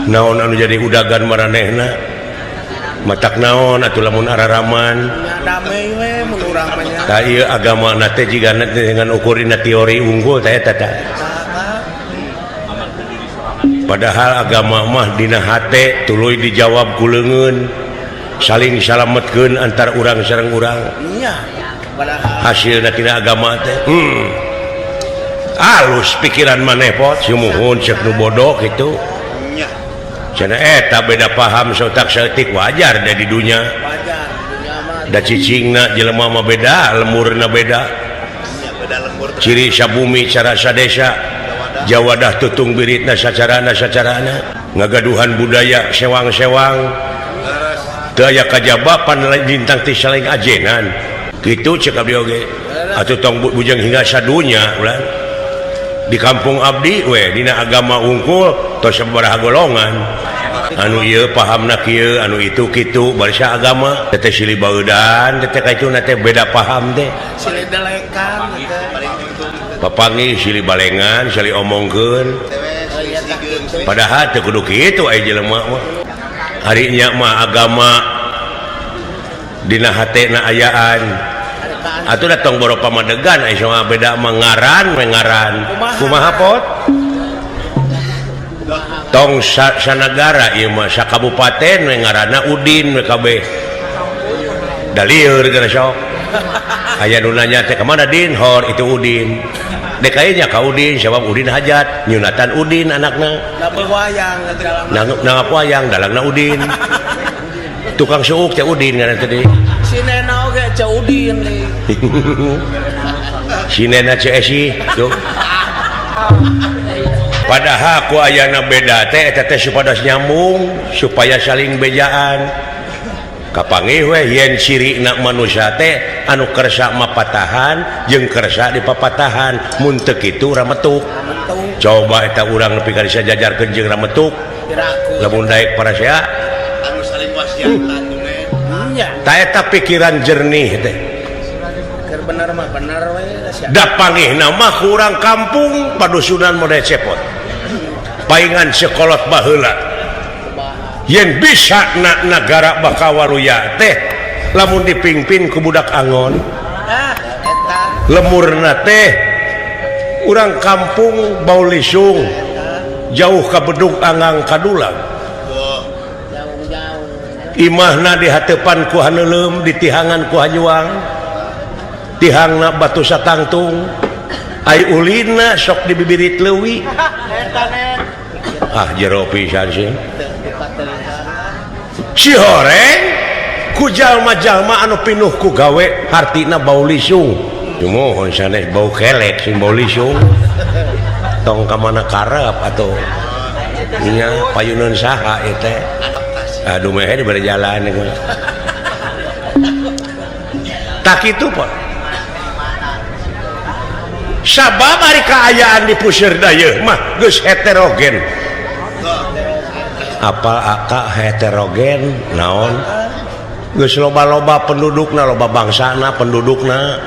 Naon anu jadi udagan maranehna? Matak naon atuh lamun araraman? Damai we mun urang mah nya. Tah, ieu agama na teh jigana dengan ukurina teori unggul teh eta tah. Padahal agama mah dina hate, tuluy dijawab ku leungeun, saling salametkeun antar urang sareng urang. Nya. Padahal Hasilna tina agama teh alus pikiran maneh, Pot. Sumuhun, cek nu bodoh gitu. Nya. Cenah eta beda paham saeutik saeutik wajar da di dunya. Wajar dunya mah. Da cicingna jelema mah beda, lemburna beda. Nya, beda lembur. Ciri sabumi cara sadesa jawadah tutung biritna sacarana sacarana ngagaduhan budaya sewang-sewang teu aya kajabapan lain bintang ti saling ajenan kitu, cek abdi oge. Atuh tong bujeng hingga sadunya ulah di kampung abdi we dina agama unggul tos sabaraha golongan anu ieu pahamna kieu, anu itu kitu, barisa agama teh silih baeudan teh ka itu teh beda paham teh. Silih delekan gitu. Papanggih silih balengan, silih omongkeun, padahal teu kudu kitu aya jelema mah. Ari nya mah agama dina hatena ayaan atuh da tong boro pamadegan aya mah beda mah ngaran we ngaran. Kumaha, Pot? Tong sanagara ieu mah, sakabupaten we ngaranna Udin we kabeh da lieur geus. Sok aya nu nanya teh, "Kamana Din?" "Hor itu Udin." DKI nya ka Udin sebab Udin hajat nyunatan Udin anakna. Dapur wayang dalam. Nanggap wayang dalangna Udin, tukang suuk teh Udin ngaran tadi. Si Nena oge Ceu Udin nih. Si Nena Ceu Esi tuh. Padahal ku ayana beda teh eta teh supados nyambung, supaya saling bejaan. Kapanggih we yen cirina manusia teh anu kersa mapatahan jeung kersa dipapatahan. Mun teu kitu rametuk. Coba eta urang nepi ka disajajarkeun jeung rametuk. Piraku. Lamun daek parasea. Anu saling wasiatan teh. Nya. Ta eta pikiran jernih teh. Keur bener mah bener we sia. Da pangihna mah ku urang kampung padusunan model cepot paingan sekolot baheula yen bisa na nagara bakal waruya teh lamun dipimpin ku budak angon. Ah, eta. Lemurna teh urang kampung bau lisung jauh ka bedug anggang kadulang. Jauh-jauh. Imahna di hatepan ku haneuleum, ditihangan ku hanyuang, tihangna batu satangtung, ai ulina sok dibibirit leuwi. Eta, Nen. Ah, jero pisan sih. Teu dipateuhan. Si horeng ku jalma-jalma anu pinuh ku gawe, hartina bau lisung. Cumuhun sanes bau kelek sing bau lisung. Tong ka mana karep atuh nya, payuneun saha ieu teh? Aduh, meh di berjalan tak kitu, Pak. Sabab ari kaayaan di puseur dayeuh mah geus heterogen. Apal aka heterogen naon? Geus loba-loba pendudukna, loba bangsana pendudukna,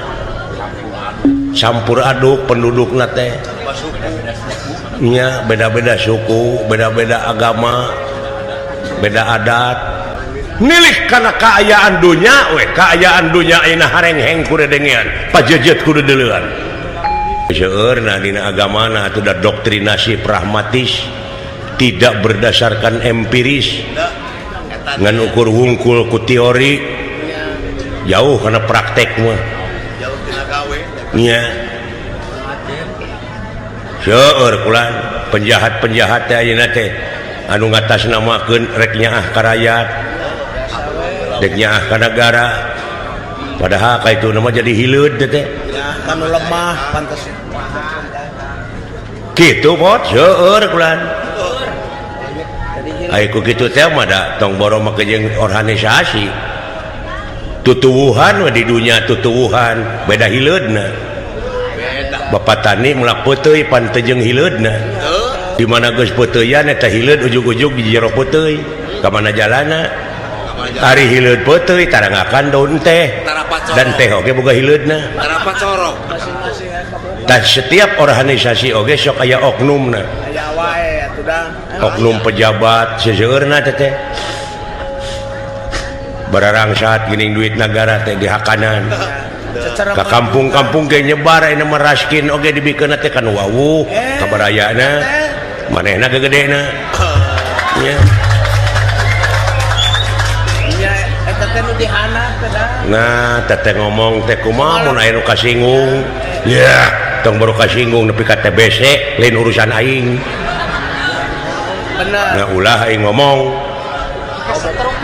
campur aduk pendudukna teh nya, beda-beda suku, beda-beda agama, beda adat. Milik karena keayaan dunya we, keayaan dunya ayeuna harengheng ku dedengean, pajejet kudu deuleuan. Seueurna dina agamana atuh da doktrinasi pragmatis, tidak berdasarkan empiris, ngan ukur wungkul ku teori, jauh karena praktek mah. Jauh tina gawe. Nya, seueur kulan penjahat-penjahat teh ayeuna teh anu ngatasnamakeun rek nyaah ka rakyat, rek nyaah ka nagara, padahal ka itu nama jadi hileud teh teh. Ya, kanu lemah pantes. Kitu, Pot, seueur kulan. Ai ku kitu teh mah da tong boro make jeung organisasi, tutuwuhan we di dunya, tutuwuhan beda hileudna. Beda. Bapak tani melak peuteuy pan teu jeung hileudna. Teu. Di mana geus peuteuyan eta hileud ujug-ujug di jero peuteuy ka mana jalana? Ari hileud peuteuy tarangakan daun teh. Tarapat corok. Dan teh oge boga hileudna. Tarapat corok. Masing-masing ya kabeh. Dan setiap organisasi oge sok aya oknumna. Aya wae atuh dah. Oknum pejabat seseueurna teh bararangsat geuning duit nagara teh dihakanan. Ka kampung-kampung ge nyebar ayeuna mah raskin oge dibikeunna teh kan wawuh kabarayana manehna gegedena. Nya. Nya eta teh nu dihanap teh. Nah, teteh ngomong teh kumaha mun aya nu kasinggung. Ya, tong baru kasinggung nepi ka TBC lain urusan aing. Bener. Nah ulah aing ngomong.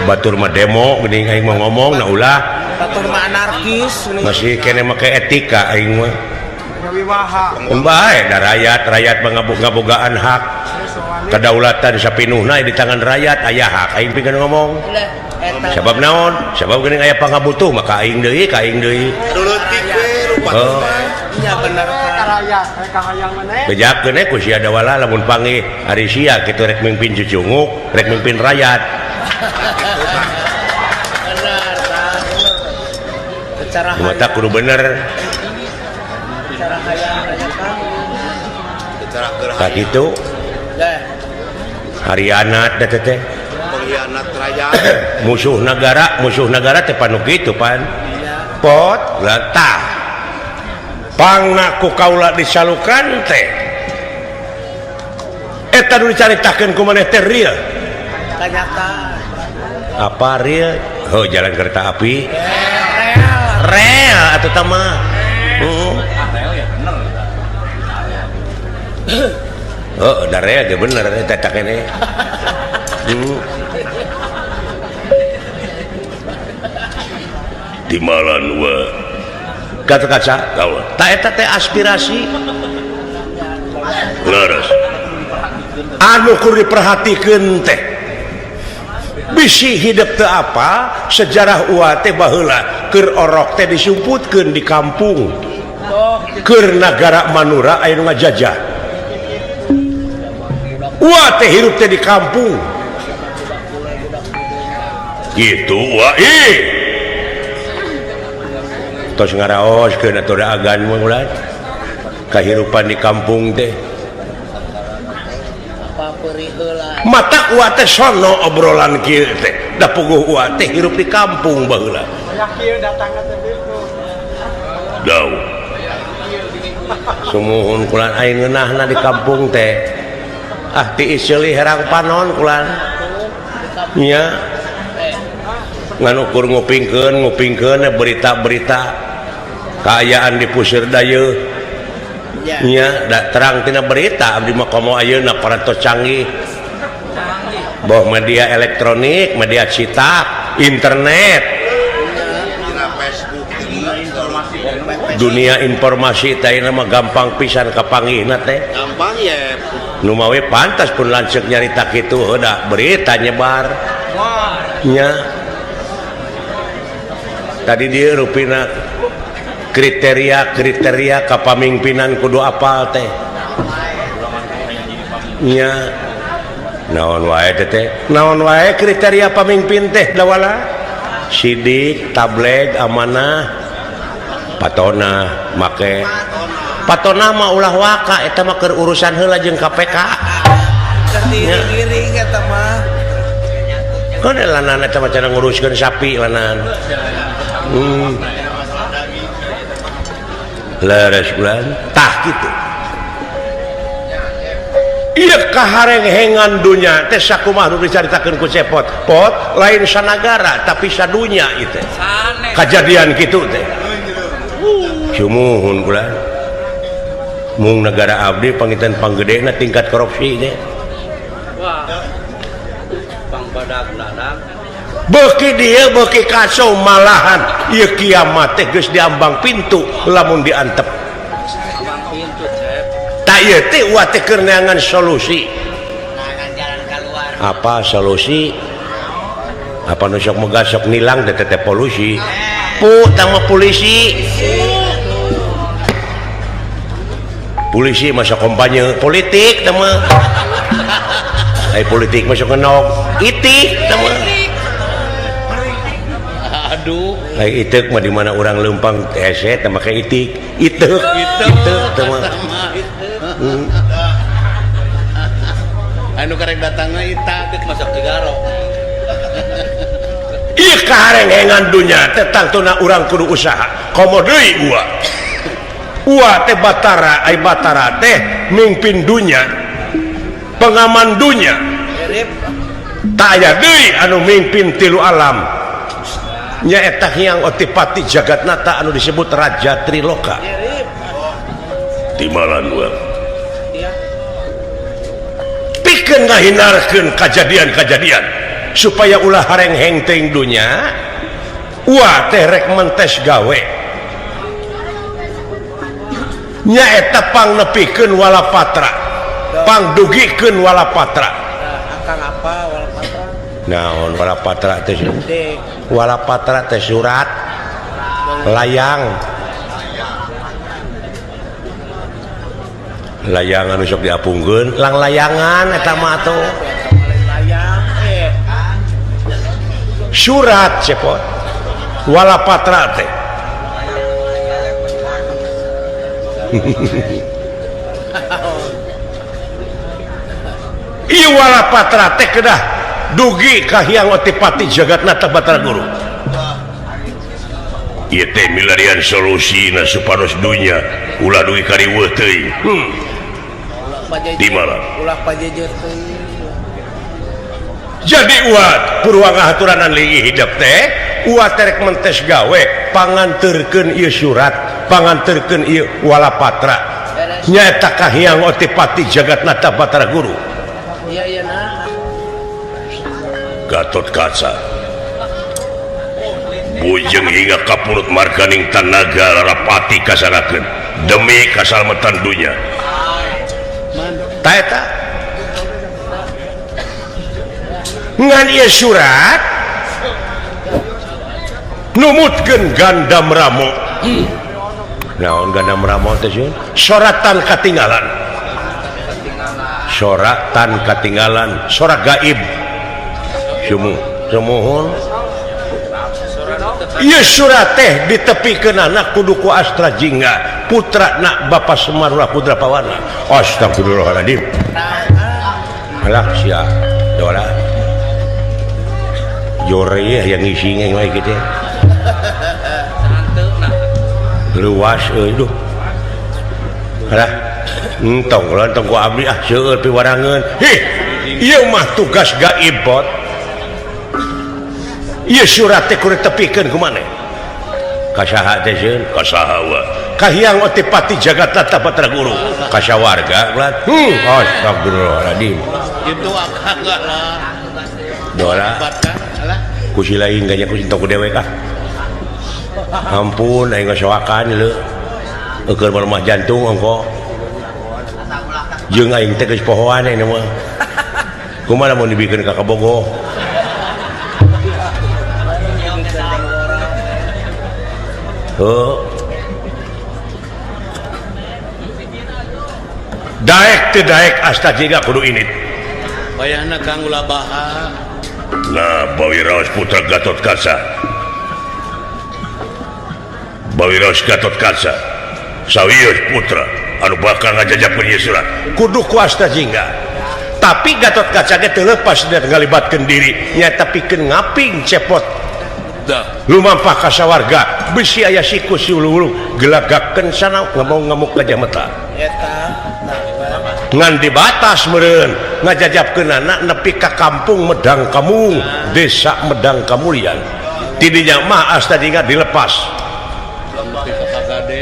Batur mah demo geuning aing mah ngomong nah ulah. Batur mah anarkis masih kene make etika aing mah. Bae da rakyat, rakyat mah ngabogaan hak. Kedaulatan sapinuhna di tangan rakyat aya hak aing pikeun ngomong. Sabab naon? Sabab geuning aya pangabutuh maka aing deui, ka aing deui. Leutik we rupa. Oh. Nya bener karaya, kahayang maneh. Bejakeun we ku sia dawala lamun panggih ari sia kitu rek mimpin cucunguk, rek mimpin rakyat. Bener tah. Secara mata kudu bener. Secara hayang rakyat tah. Secara keur tah kitu. Harianat teh teh. Pengkhianat rakyat. Musuh negara teh panu kitu pan. Pot lah tah. Pangna ku kaula disalukan teh. Eta nu dicaritakeun ku maneh teh real. Kanyataan. Apa real? Oh, jalan kereta api. Rel. Rel atuh tah mah. Heeh. Rel ya bener. Oh, da rel ge bener eta tah kene. Timalan wa kaca-kaca kaula. Ta eta teh aspirasi. Leres. Anu kudu diperhatikeun teh. Bisi hidup teu apa sejarah ua teh baheula keur orok teh disumputkeun di kampung. Keur nagara Manura aya nu ngajajah. Ua teh hirup teh di kampung. Gitu ua ih. Tos ngaraoskeun atuh da agan mah ulah. Kahirupan di kampung teh. Mata ua teh sono obrolan kieu teh. Da puguh ua teh hirup di kampung baheula. Aya kieu datangna teh bieu. Dau. Sumuhun kulan aing ngeunahna di kampung teh. Ah tiis seuli herang panon kulan. Nya. Ngan ukur ngupingkeun berita-berita kaayaan di Pusir Dayeuh. Nya da terang tina berita abdi mah komo ayeuna parantos canggih. Boh media elektronik, media cetak, internet, dunia informasi teh mah gampang pisan kapanggihna teh. Gampang ye. Nu mawe pantas pun lanceuk nyarita kitu heuh da berita nyebar. Nya. Tadi dia rupina kriteria-kriteria kapamimpinan kudu apal teh. Nya. Naon wae teh? Naon wae kriteria pamimpin teh dawala? Sidik, tableg, amanah, patona, make. Patona mah ulah waka eta mah keur urusan heula jeung KPK. Giring-giring eta mah. Kan lanan eta mah cara nguruskeun sapi lanan. Leres bulan tah kitu. Ieu kaharenghengan dunya teh sakumaha nu dicaritakeun ku Cepot. Pot lain sanagara tapi sadunya ieu teh. Kajadian kitu teh. Sumuhun bulan. Mung negara abdi pangitan panggedena tingkat korupsi teh. Wah. Pangbadag-dadag. Beuki dieu beuki kacau malahan ieu kiamat teh geus diambang pintu lamun diantep. Tah ieu teh ulah teh keur neangan solusi. Apa solusi? Apa nu sok megah sok nilang teh teh polusi. Pu tah mah polisi. Polisi masuk kampanye politik tah mah. Ai politik masuk ngenog itik tah mah. Aduh. Ai itik mah di mana urang leumpang hese teh make itik. Itik itik teh mah. Anu karek datangna ita geus masuk Cigaro. Ieu kaharenghengan dunya teh tangtuna urang kudu usaha. Komo deui ua. Ua teh Batara, ai Batara teh mimpin dunya. Pengaman dunya. Tak aya deui anu mimpin tilu alam. Nyaeta Hyang Otipati Jagatnata anu disebut Raja Triloka. Timalan urang. Pikeun ngahindarkeun kajadian-kajadian supaya ulah harengheng teuing dunya, ua teh rek mentes gawe. Nyaeta pangnepikeun walapatra, pangdugikeun walapatra. Akang apa walapatra? Naon walapatra teh? Walapatra teh surat layang. Layangan anu sok diapungkeun, lang layangan eta mah atuh. Surat cepot walapatra teh. Ieu walapatra teh kedah dugi ka Hyang Otipati Jagatnata Batara Guru. Ieu teh milarian solusina supados dunya ulah dugi ka riweuh teuing. Di mana? Ulah pajejer teuing. Jadi uat purwa ngahaturanan linggih hidep teh uat terek mentes gawe panganterkeun ieu surat, panganterkeun ieu walapatra. Nyaeta ka Hyang Otipati Jagatnata Batara Guru. Iya iya nah. Gatot Kaca bujeng hingga kapurut marganing tanaga larapati kasarakeun demi kasalmetan dunya. Ta eta ngan ieu surat numutkeun Gandam Ramo. Naon Gandam Ramo teh sieun? Soratan katinggalan. Soratan katinggalan, sorak gaib. Sumuhun. Ieu surat teh ditepikeun anak kudu ku Astra Jingga, putra nak Bapak Semar Ulah Putra Pawana. Astagfirullahaladzim. Alah sia, dola. Jore yang ngisi ngeng wae kitu. Luas euy duh. Alah, entong lah entong ku abdi ah seueur piwarangeun. Hih, ieu mah tugas gaib bot. Ieu surat teh kudu tepikeun ku maneh. Ka saha teh sieun? Ka saha wa? Ka Hyang Otipati Jagatnata Batara Guru. Ka sawarga ulah. Astagfirullahaladzim. Itu akang lah. Dola. Ku si lain ganya ku sintok ku dewek ah. Ampun aing ngasoakan leu. Eukeun lemah jantung ongko. Jeung aing teh geus pohoan aing mah. Kumaha lamun dibikeun ka Kabogoh? Oh. Daek teu daek asta jiga kudu init. Wayahna Kang ulah baha. Nah, Bawiraos putra Gatot Kaca. Bawiraos Gatot Kaca. Sawios putra anu bakal ngajajapkeun ieu surat. Kudu ku asta jingga. Tapi Gatot Kaca ge teu leupas dina ngalibatkeun diri, nyaeta pikeun ngaping cepot. Lumampah ka sawarga, bisi aya siku si ulu-ulu gelagakeun sana ngamuk-ngamuk gajah mata. Eta ngan dibatas meureun ngajajapkeunana nepi ka kampung Medang Kamung, desa Medang Kamulian. Tidinya mah asta jingga dilepas.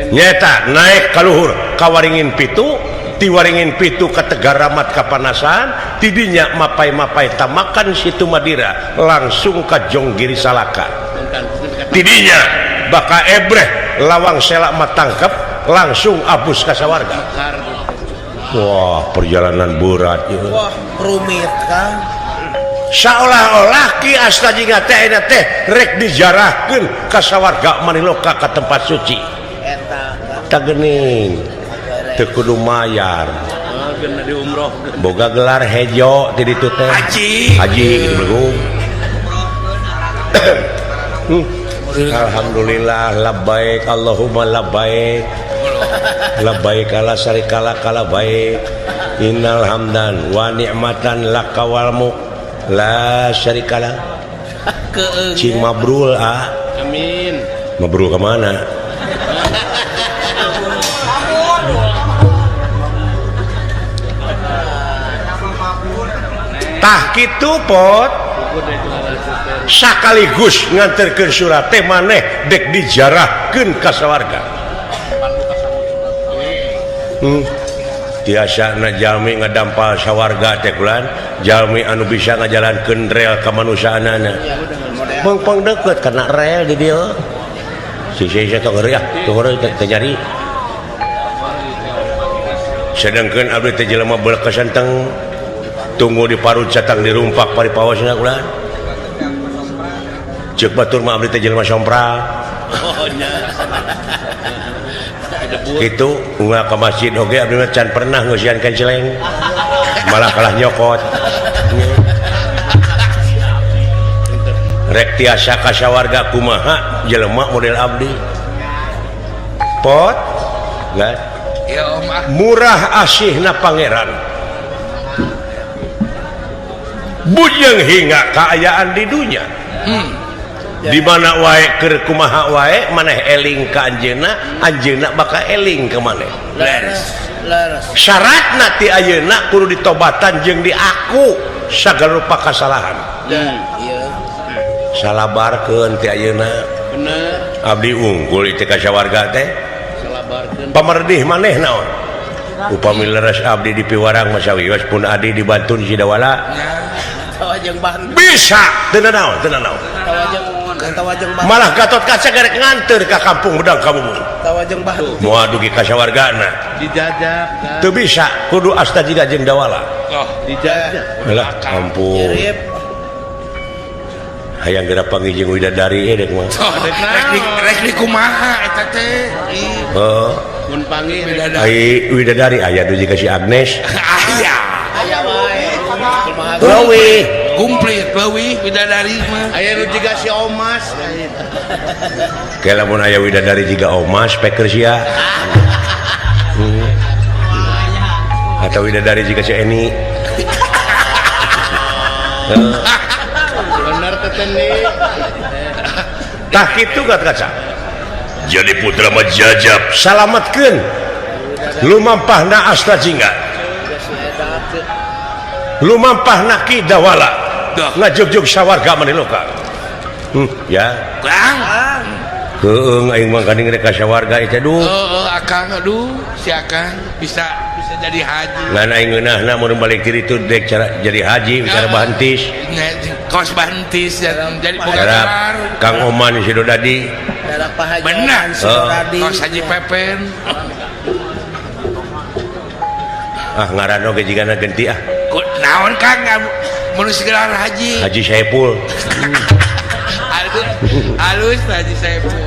Nyata naik ka luhur ka Waringin Pitu, ti Waringin Pitu ka Tegaramat kapanasan, tidinya mapai-mapai tamakan Situ Madira langsung ka Jonggiri Salaka. Tidinya baka ebreh lawang selak matangkep langsung abus ka sawarga. Wah, perjalanan berat ieu. Wah, rumit kan. Seolah-olah Ki Asta Jingga teh ayeuna teh rek dijarahkeun ka sawarga Maniloka ka tempat suci. Eta tah geuning teu kudu mayar. Boga gelar hejo ti ditu teh. Haji. Haji gitu belum. Alhamdulillah labbaik Allahumma labbaik. Labbaik la syarika laka labbaik. Innal hamdan wa ni'matan laka wal mulk la syarikalah. Cing mabrul ah. Amin. Mabrul ke mana? Tah kitu pot sakaligus nganterkeun surat teh maneh dek dijarahkeun ka sawarga. Tiasa na jalmi ngadampal sawarga teh kulan jalmi anu bisa ngajalankeun rel kamanusiaanana. Pengpeng deket kana rel di dieu. Si si tong heureuy ah, tong heureuy teu nyari. Sedangkeun abdi teh jelema beulkeun tunggu di parut catang dirumpak paripaosna kulan. Ceuk batur mah abdi teh jelema sompral. Oh nya. Gitu unggal ke masjid oge abdi mah can pernah ngeusian kenceleng. Malah kalah nyokot. Rek tiasa ka sawarga kumaha jelema model abdi. Pot enggak? Ya om ah. Murah asihna pangeran. Bujeng hingga kaayaan di dunya. Di mana wae keur kumaha wae maneh eling ka anjeunna, anjeunna bakal eling ka maneh. Leres. Leres. Syaratna ti ayeuna kudu ditobatan jeung diaku sagala rupa kasalahan. Iya. Salabarkeun ti ayeuna. Bener. Abdi unggul teh ka sawarga teh. Salabarkeun. Pamerdih maneh naon? Upami leres abdi di piwarang masawios pun adi dibantun Sidawala. Tawajeng bantu. Bisa teu naon, teu naon. Tawajeng bantu. Malah Gatot Kaca garek nganteur ka kampung Medang Kabumun. Tawajeng bantu. Moal dugi ka sawargana. Dijajak. Teu bisa kudu asta jiga jeung Dawala. Oh, dijajak. Lah ampun. Hayang geura panggih jeung widadari dek mah. Rek di kumaha eta teh? Heeh. Mun panggih ai widadari aya dugi ka si Agnes. Aya. Aya wae. Leuwih. Komplit leuwih widadari mah. Aya nu jiga si Omas. Ke lamun aya widadari jiga Omas peker sia. Atau widadari jiga si Eni. Bener teteh. Tah kitu Gatot Kaca. Jadi putra mah jajab salametkeun lumampahna asta jingga. Lumampahna Ki Dawala. Ngajugjug sawarga maniloka. Ya. Kang. Heueuh aing mah gandeng rek ka sawarga ieu teh duh. Heeh akang aduh si akang bisa jadi haji. Ngan aing ngeunahna mun balik ti ditu dek cara jadi haji bicara bahantis. Kos bahantis jadi boga Kang Oman Sidodadi. Benar. Kos Haji Pepen. Ah ngaran oge jigana genti ah. Naon Kang mun gelar haji? Haji Saipul. Halus Haji Saipul.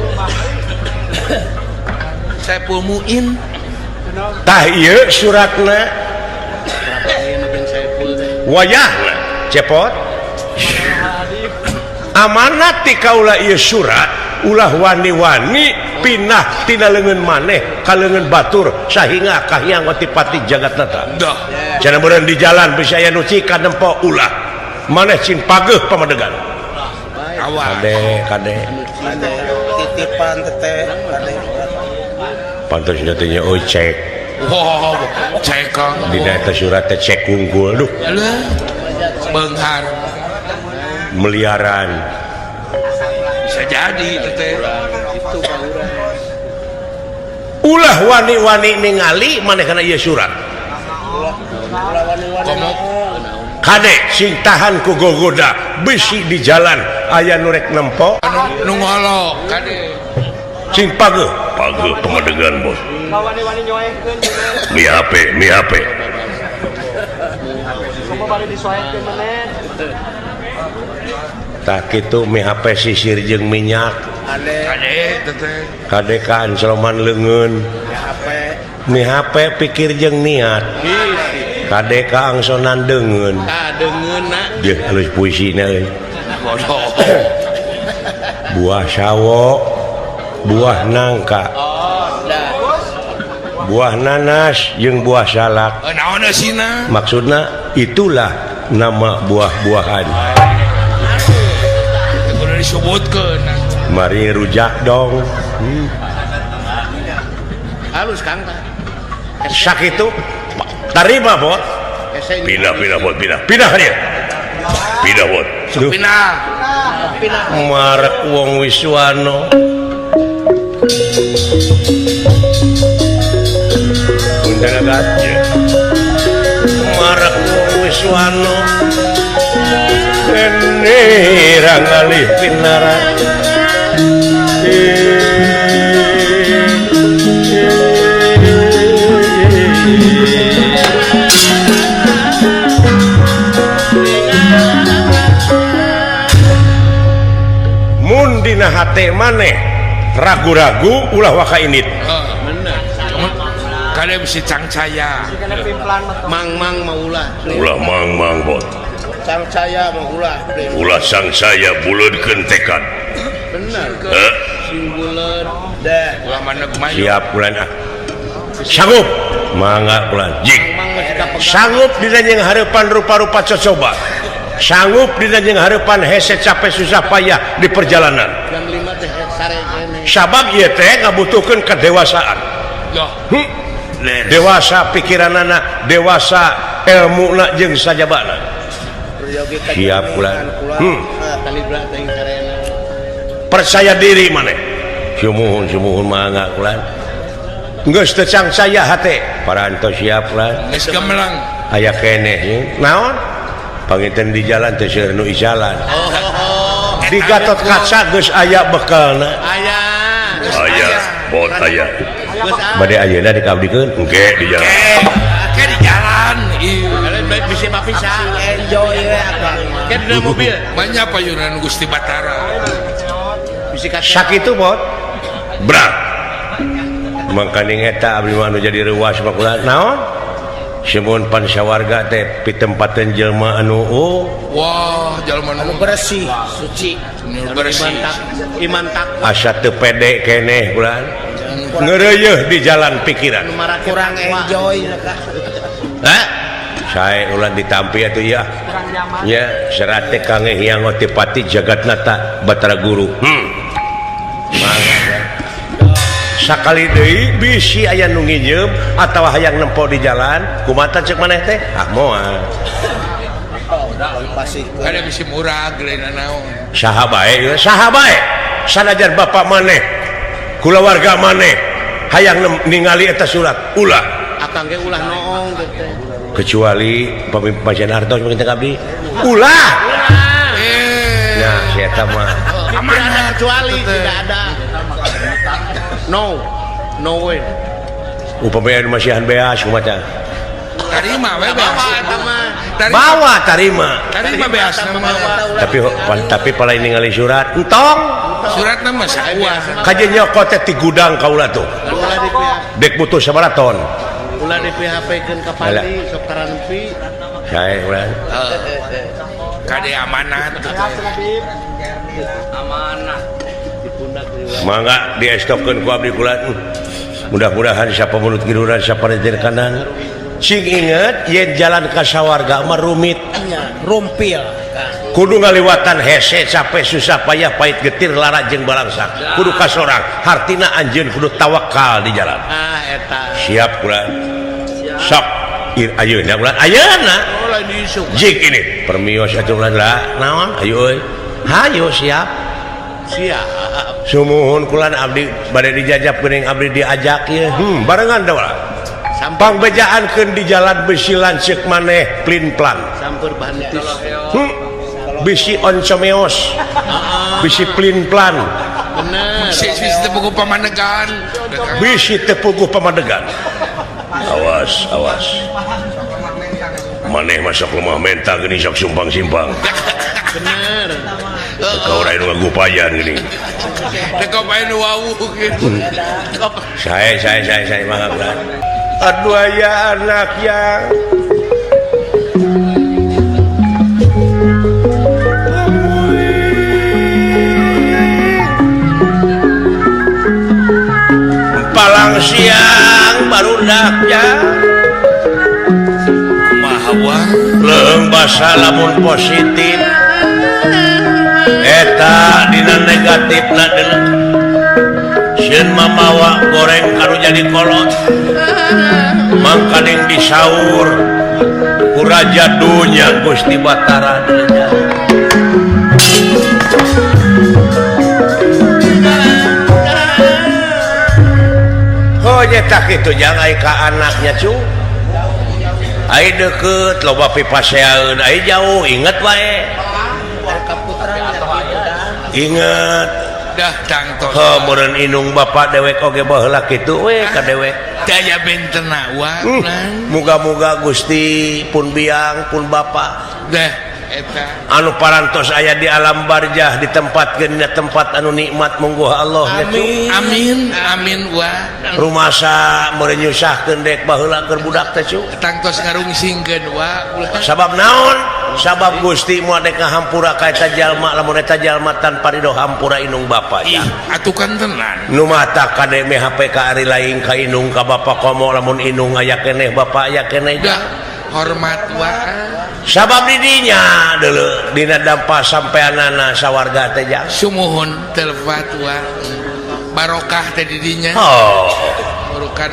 Saipul Muin. Tah ieu suratna. Wayahna cepot. Amanat ti kaula ieu surat ulah wani-wani pinah tina leungeun maneh ka leungeun batur sahingga kahiyang otipati jagatnata. Cenah meureun di jalan bisa aya nu cikan nempo ulah maneh cing pageuh pamadegan. Kade kade titipan teteh kade. Pantes teh nya euy cek. Wow, cek Kang. Dina eta surat teh cek unggul duh. Beunghar. Miliaran. Bisa jadi teteh. Ulah wani-wani ningali maneh kana ieu surat. Komo kade sing tahan ku gogoda bisi di jalan aya nu rek nempo nu ngolok kade sing pageuh pageuh pamadegan bos. Wani-wani nyoehkeun mi HP mi HP. Komo bari disoehkeun maneh. Tah kitu mi HP sisir jeung minyak. Kade teteh. Kade kan soloman leungeun. Mi HP pikir jeung niat. Kade ka angsonan deungeun. Tah deungeunna. Deuh halus puisina euy. Bodoh. Buah sawo, buah nangka. Buah nanas jeung buah salak. Naon eusina? Maksudna itulah nama buah-buahan. Teu kudu disebutkeun. Mari rujak dong. Halus Kang tah. Sakitu tarima bot. Pindah pindah bot pindah. Pindah ka dieu. Pindah bot. Pindah. Marek wong Wiswano. Marek wong Wiswano. Nira ngalih pinara. Mun dina hate maneh ragu-ragu ulah waka init. Kade bisi cangcaya. Mang-mang maulah. Ulah mang-mang bot. Cangcaya maulah. Ulah sangsaya buleudkeun tekad. Bener. Sing buleud. Ulah maneg mayu. Siap bulan ah. Sanggup. Mangga bulan. Jik. Sanggup dina jeung hareupan rupa-rupa cocoba. Sanggup dina jeung hareupan hese capek susah payah di perjalanan. Jam 5 teh sare keneh. Sabab ieu teh ngabutuhkeun kedewasaan. Dewasa pikiranana, dewasa ilmuna jeung sajabana. Siap bulan. Percaya diri maneh. Sumuhun sumuhun mangga bulan. Geus teu cangcaya hate. Parantos siap bulan. Geus gemelang. Aya keneh naon? Panginten di jalan teh seueur nu ijalan. Di Gatot Kaca geus aya bekalna. Aya. Aya, bot aya. Bade ayeuna dikabdikeun engke di jalan. Engke di jalan. Ieu bisa papisah. Enjoy we akang. Ke dina mobil. Banyak payunan Gusti Batara. Bisi ka sakitu bot. Brak. Mangkaning eta abdi mah anu jadi reuas mah kula naon? Semun pansawarga teh pitempateun jelema anu oh. Wah, jelema anu bersih, suci, bersih. Iman takwa. Asa teu pede keneh kula. Ngeureuyeih di jalan pikiran. Kurang enjoy Hah? Sae ulah ditampi atuh ya. Ya, serate kange Hyang Otipati Jagatnata Batara Guru. Mangga. Sakali deui bisi aya nu nginjeum atawa hayang nempo di jalan, kumaha ceuk maneh teh? Ah moal. Kada bisi murah geuleuh naon. Saha bae, saha bae. Sanajan bapak maneh, kulawarga maneh hayang ningali eta surat, ulah. Akang ge ulah noong teh. Kecuali pamimpin hartos mungkin teh abdi. Ulah. Nah, si eta mah. Amanah kecuali tidak ada. No. No way. Upami anu masihan beas kumaha? Tarima we beas. Bawa tarima. Tarima beas mah. Tapi palai ningali surat entong. Suratna mah saua. Kaje nyokot teh ti gudang kaula tuh. Dek butuh sabaraha ton. Ulah di PHP-keun ka Pandi sok taranpi. Sae ulah. Kade amanat. Amanah. Mangga diestokeun ku abdi kula. Mudah-mudahan siapa mulut kiduran siapa rejer kanan. Sing inget yen jalan ka sawarga mah rumit. Rumpil. Kudu ngaliwatan hese capek susah payah pahit getir lara jeung balangsa. Kudu ka sorang. Hartina anjeun kudu tawakal di jalan. Ah eta. Siap kula. Sok ayeuna kula. Ayeuna. Jik ini permios atuh ulah naon ayo euy. Hayo siap. Siap. Sumuhun kulan abdi bade dijajab geuning abdi diajak ieu. Barengan da ulah. Pangbejaankeun di jalan besi lanceuk maneh plin-plan. Sampur bantis. Bisi oncomeos. Bisi plin-plan. Bener. Bisi teu puguh pamadegan. Bisi teu puguh pamadegan. Awas, awas. Maneh masuk lemah menta geuning sok sumpang-simpang. Bener. Kau ora nu ngagupayan geuning. Teu kapain nu wawuh gitu. Sae sae sae sae mangga ulah. Aduh aya anak yang palang siang baru budak ya. Kumaha wa? Leung basa lamun positif. Eta dina negatifna deuleu. Sieun mamawa goreng kanu jadi kolot. Mangkaning disaur ku raja dunya Gusti Batara deuleu. Oh nyetak itu jangan ai ka anaknya cu. Ai deukeut loba pipaseaeun, ai jauh inget wae. Inget dah tangtos. Heuh meureun inung bapak dewek oge baheula kitu we ka dewek. Daya bentena wa. Muga-muga Gusti pun biang pun bapak. Dah eta anu parantos aya di alam barjah ditempatkeun dina tempat anu nikmat mungguh Allah. Amin. Amin amin wa. Rumasa meureun nyusahkeun dek baheula keur budak teh cu. Tangtos ngarungsingkeun wa. Sabab naon? Sabab Gusti moal dek ngahampura ka eta jalma lamun eta jalma tanpa ridho hampura inung bapa ya. Atuh kan tenan. Nu mata kade meh HP ka ari lain ka inung ka bapa komo lamun inung aya keneh bapa aya keneh. Hormat wa. Sabab didinya deuleu dina dampa sampeanana sawarga teh jang. Sumuhun telfat wa. Barokah teh didinya. Oh. Burukan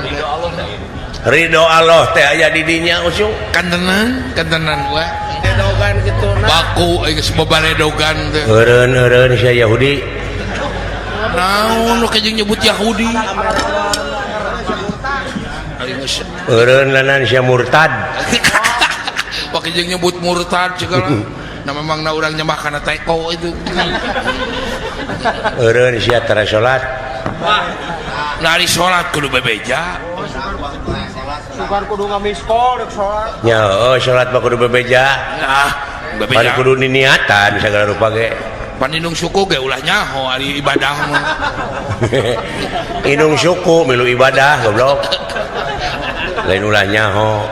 ridho Allah teh aya didinya usung. Kantenan, kantenan wa. Redogan kitu na. Baku geus babaredogan teh. Eureun-eureun sia Yahudi. Naon nu jeung nyebut Yahudi? Eureun lanan sia murtad. Pake jeung nyebut murtad segala. Nah memang na urang nyembah kana teko itu. Eureun sia tara salat. Nah ari salat kudu bebeja. Sugan kudu ngamiskol rek salat. Nya heuh salat mah kudu bebeja. Nah, bebeja. Pan kudu niniatan sagala rupa ge. Pan indung suku ge ulah nyaho ari ibadah mah. Indung suku milu ibadah goblok. Lain ulah nyaho.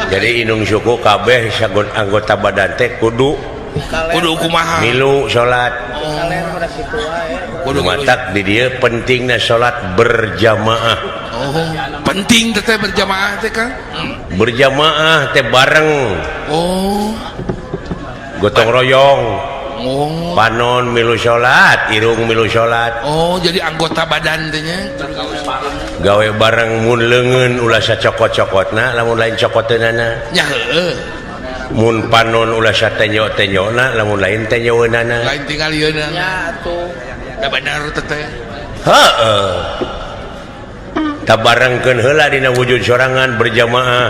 Jadi indung suku kabeh sagon anggota badan teh kudu kudu kumaha milu salat. Kudu matak di dieu pentingna salat berjamaah. Oh, penting teh berjamaah teh Kang. Berjamaah teh bareng. Oh. Gotong royong. Oh. Panon milu salat, irung milu salat. Oh, jadi anggota badan teh nya. Gawe bareng mun leungeun ulah sacokot-cokotna, lamun lain cokoteunana. Nya heueuh. Mun panon ulah satenyo-tenyona, lamun lain tenyoeunana. Lain tingalieunna. Nya atuh. Da bener teh. Heeh. Tabarengkeun heula dina wujud sorangan berjamaah.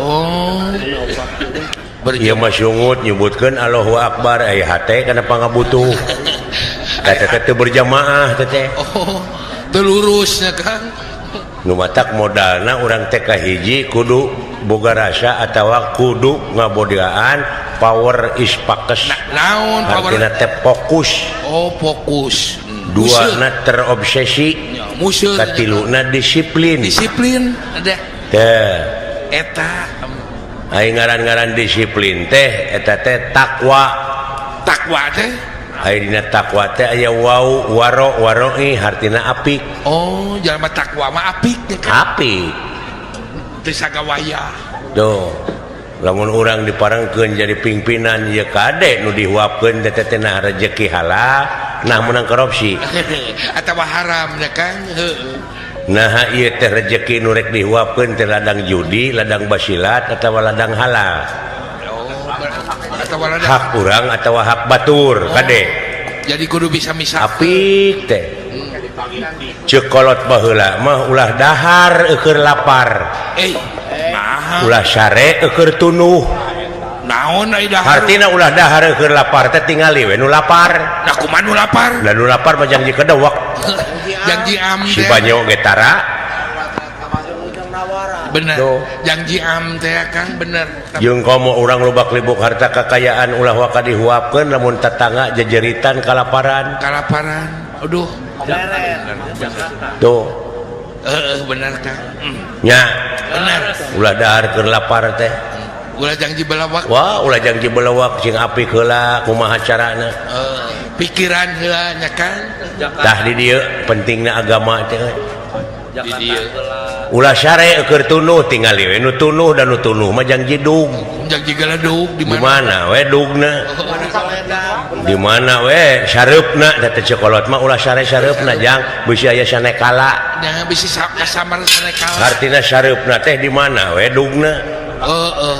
Oh. Ieu mah sungut nyebutkeun Allahu Akbar aya hate kana pangabutuh. Eta teh teu berjamaah teh teh. Oh, teu lurusnya Kang. Nu matak modalna urang teh kahiji kudu boga rasa atawa kudu ngabodiaan power is pakes. Naon power? Artina teh fokus. Oh, fokus. Dua na terobsesi. Katiluna disiplin. Disiplin ada. Teh. Eta ai ngaran-ngaran disiplin teh eta teh takwa. Takwa teh ai dina takwa teh aya wau waro waroi hartina apik. Oh, jalma takwa mah apik teh kan? Apik. Teu sagawaya. Tuh. Lamun urang diparengkeun jadi pimpinan ieu kade nu dihuapkeun teh teh nah rejeki halal, nah menang korupsi. Atawa haram nya Kang. Heueuh. Nah ieu teh rejeki nu rek dihuapkeun teh ladang judi, ladang basilat atawa ladang halal. Oh, atawa ladang hak urang atawa hak batur, kade. Jadi kudu bisa misah. Apik teh. Ceuk kolot baheula mah ulah dahar eueur lapar. Nah. Ulah sare eueur tunuh. Naon ai dahar? Hartina ulah dahar eueur lapar teh tingali we nu lapar. Nah kumaha nu lapar? Lah nu lapar mah janji kedewek. Janji am si banyo ge tara. Bener. Janji am teh Kang bener. Jeung komo urang lobak libuk harta kakayaan ulah waka dihuapkeun lamun tetangga jejeritan kalaparan. Kalaparan. Aduh. Tuh. Heeh bener Kang. Nya. Bener. Ulah dahar keur lapar teh. Ulah janji belawak. Wah, ulah janji belawak sing apik heula kumaha carana. Pikiran heula nya Kang. Tah di dieu pentingna agama teh. Di dieu. Ulah sare keur tunuh tingali we nu tunuh dan nu tunuh mah jang jidug. Jang jigaledug di Di mana we dugna? Di mana we sareupna da teh cekolot mah ulah sare sareupna jang bisi aya sanekala. Nah, bisi kasamar sanekala. Hartina sareupna teh di mana we dugna? Heeh.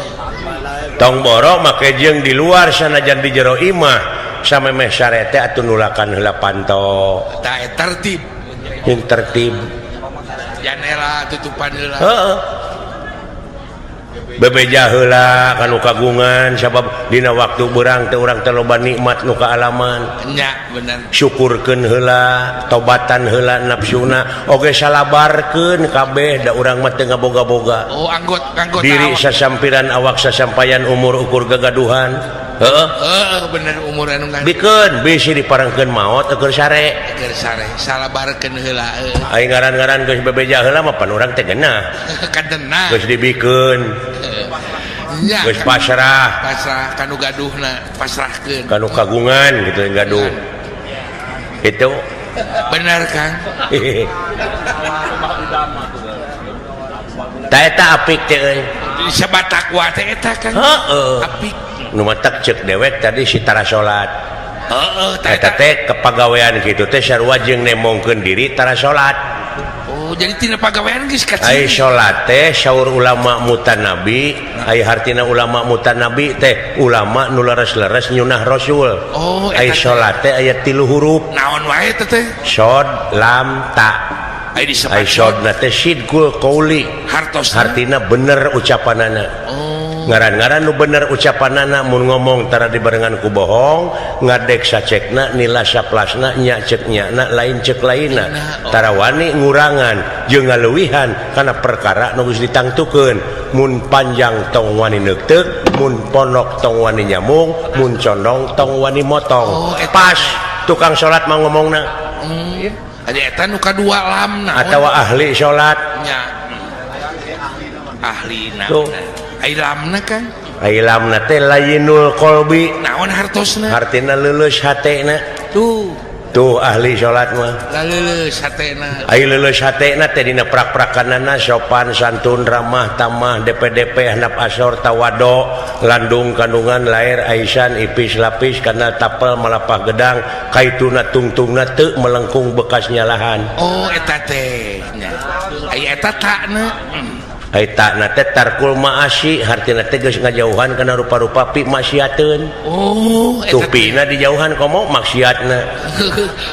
Tong boro make jeung di luar sanajan di jero imah samemeh sare teh atuh nulakan heula panto. Tah tertib. Jeung tertib. Janela tutupan heula. Heeh. Bebeja heula kanu kagungan sabab dina waktu beurang teh urang teh loba nikmat nu kaalaman. Nya bener. Syukurkeun heula, tobatan heula nafsuna, oge salabarkeun kabeh da urang mah teu ngaboga-boga. Oh, anggot diri awak. Sasampiran awak sasampayan umur ukur gagaduhan. Heeh. Heeh, bener umur anu kan. Bikeun bisi diparengkeun maot keur sare. Keur sare, salabarkeun heula heuh. Aing ngaran-ngaran geus bebeja heula mah pan urang teh geunah. Kadena. Geus dibikeun. Nya, geus pasrah. Pasrah kanu gaduhna, pasrahkeun. Kanu kagungan gitu gaduh. Itu bener Kang. Ta eta apik teh euy. Sebat takwa teh eta Kang. Heeh. Apik. Nu matak ceuk dewek tadi si tara salat. Heeh, ta eta teh kepagawean kitu teh sarua jeung nemongkeun diri tara salat. Oh, jadi tina pagawean geus kaciri. Ai salat teh saur ulama mutanabi, ai hartina ulama mutanabi teh ulama nu leres-leres nyunah rasul. Oh, ai salat teh aya 3 huruf. Naon wae teh teh? Shod, lam, ta. Ai disebut ai shodna teh sidqul qauli. Hartosna. Hartina bener ucapanana. Oh. Ngaran-ngaran nu bener ucapanana mun ngomong tara dibarengan ku bohong, ngadek sacekna, nila saplasna, nya cek nyana, lain cek lainna. Oh. Tara wani ngurangan jeung ngaleuwihan kana perkara nu geus ditangtukeun. Mun panjang tong wani neukteuk, mun ponok tong wani nyamung, mun condong tong wani motong. Oh, eta. Pas tukang salat mah ngomongna. Aya eta nu kadua lamna. Atawa ahli salat. Nya. Ahlina. Tuh. Ai lamna kan? Ai lamna teh layinul qalbi. Naon hartosna? Hartina leuleus hatena. Tuh. Tuh ahli salat mah. Leuleus hatena. Ai leuleus hatena teh dina prak-prakanana sopan santun ramah tamah DPDP handap asor tawado landung kandungan lair aisan ipis lapis kana tapel malapah gedang kaituna tungtungna teu melengkung bekas nyalahan. Oh eta teh nya. Ai eta takna. Ai takna teh tarkul maasi hartina teh geus ngajauhan kana rupa-rupa pi maksiateun. Oh, eta tupina dijauhan komo maksiatna.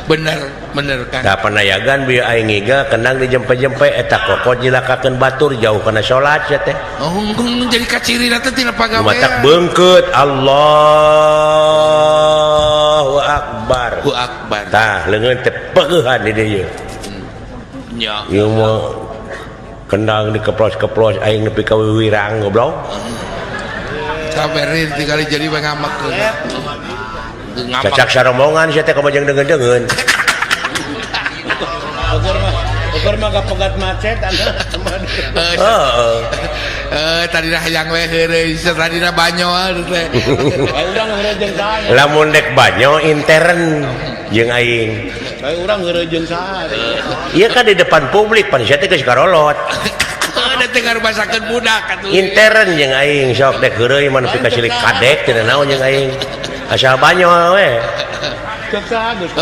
Bener, bener Kang. Da panayagan bieu aing ngiga kendang dijempe-jempe eta kokot jilakakeun batur jauh kana salat sia teh. Oh, jadi kacirina teh tina pagawean. Matak beungkeut Allahu akbar. Allahu akbar. Tah leungeun teh peueuhan di dieu. Nya. Ieu mah kendang dikeplos-keplos aing nepi ka wiwirang goblok. Kaberin tinggali jadi we ngamek. Cacak saromongan sia teh komo jeung deungeun-deungeun. Ukur mah kapegat macet Heeh. Tadina hayang we heureuy, tadina banyo teh. Urang heureuy jeung saha? Lamun dek banyo intern jeung aing. Kayak urang heureuy jeung saha? Ieu kan di depan publik pan sia teh geus karolot. Ada teh ngarubasakeun budak atuh. Intern jeung aing sok dek heureuy mah nepi ka silik kadek teu naon jeung aing. Asal banyo we. Cek saha geus.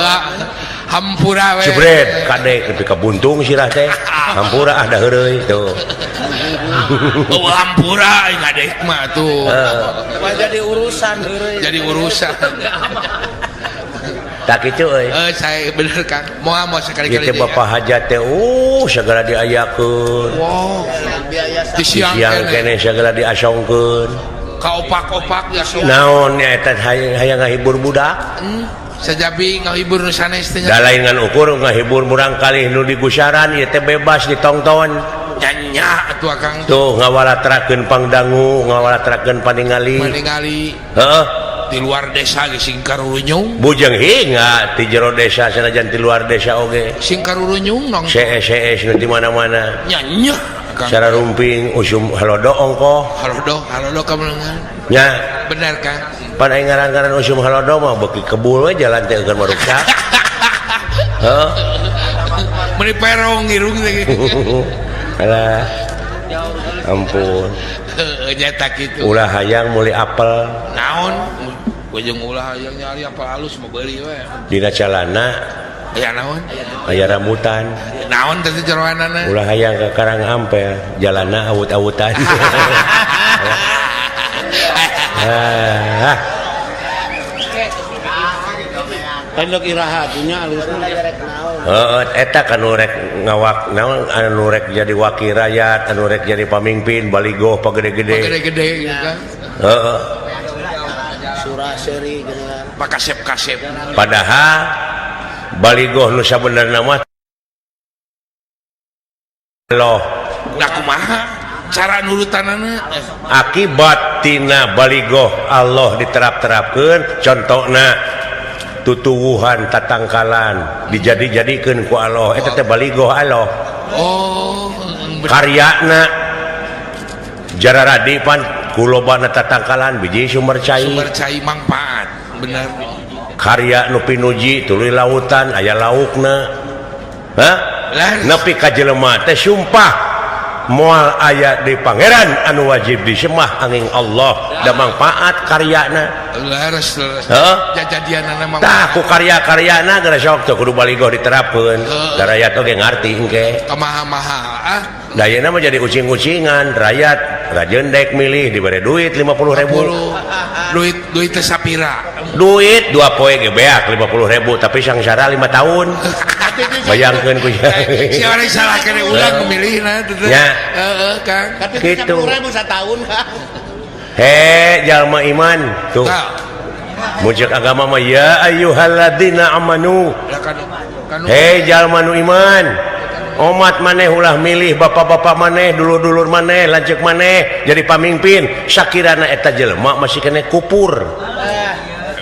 Hampura we. Jebret kadek nepi ka buntung sirah teh. Hampura ah da heureuy tuh. Oh hampura aing kadek mah tuh. Mah jadi urusan heureuy. Jadi urusan. Tak kitu euy. Saya bener Kang. Moal moal sekali-kali. Ieu teh bapak hajat teh segala diayakeun. Wow. Di siang keneh segala diasongkeun. Ka opak-opak diasongkeun. Naon nya eta hayang ngahibur budak? Sajabi ngahibur nu sanes teh. Da lain ngan ukur ngahibur murangkalih nu digusaran ieu teh bebas ditongton. Nya atuh Akang. Tuh ngawalatrakeun pangdangu, ngawalatrakeun paningali. Paningali. Heeh. Di luar desa ge sing karurunyung. Bujeng hingga di jero desa sanajan di luar desa oge. Sing karurunyung nong. CS nu di mana-mana. Nya nya Akang. Cara rumping usum halodo ongkoh. Halodo, halodo kameunangan. Nya. Bener Kang. Pan aing ngaran-ngaran usum halodo mah beuki kebul we jalan teh eukeun maruksa. Heuh. Meuni perong irung teh. Alah ampun. Heuh nyata kitu. Ulah hayang meuli apel. Naon? Ujung ulah hayang nyari apel halus mau beuli we. Dina calana aya naon? Aya rambutan. Naon teh jeroanana? Ulah hayang ka Karang Ampel, jalana awut-awutan. Ah. Pendok iraha dunya alusna. Heeh, eta kan nu rek ngawak naon anu rek jadi wakil rakyat, anu rek jadi pamimpin baligoh pagede-gede. Pagede-gede gitu kan. Heeh. Surah seri geuningan. Pakasep-kasep. Padahal baligoh nu sabenerna mah loh. Da kumaha cara nurutanana? Akibat tina baligoh Allah diterap-terapkeun contona tutuwuhan tatangkalan dijadi-jadikeun ku Allah eta teh baligoh Allah. Oh, karyana jararadi pan kulobana tatangkalan biji sumber cai. Sumber cai mangpaat, bener. Karya nu pinuji tuluy lautan aya laukna. Hah? Nepi ka jelema teh sumpah moal aya di pangeran anu wajib disembah angin Allah da mangpaat karyana. Leres leres. Heuh? Jajadianana mah. Tah ku karya-karyana geus sok teu kudu baligoh diterapkeun. Da rakyat oge ngarti engke. Kamaha-maha ah. Da ayeuna mah jadi ucing-ucingan rakyat rajeun dek milih dibere duit 50.000. Duit duit teh sapira. Duit 2 poe ge beak 50.000 tapi sangsara 5 tahun. Bayangkeun ku si orang salah kene urang memilihna teh. Nya. Heeh, Kang. Tapi Gitu. 10.000 satahun, Kang. He jalma iman tuh. Muncul agama mah ya ayyuhalladzina amanu. He jalma nu iman. Omat maneh ulah milih bapak-bapak maneh, dulur-dulur maneh, lanceuk maneh jadi pamimpin. Sakirana eta jelema masih kene kupur.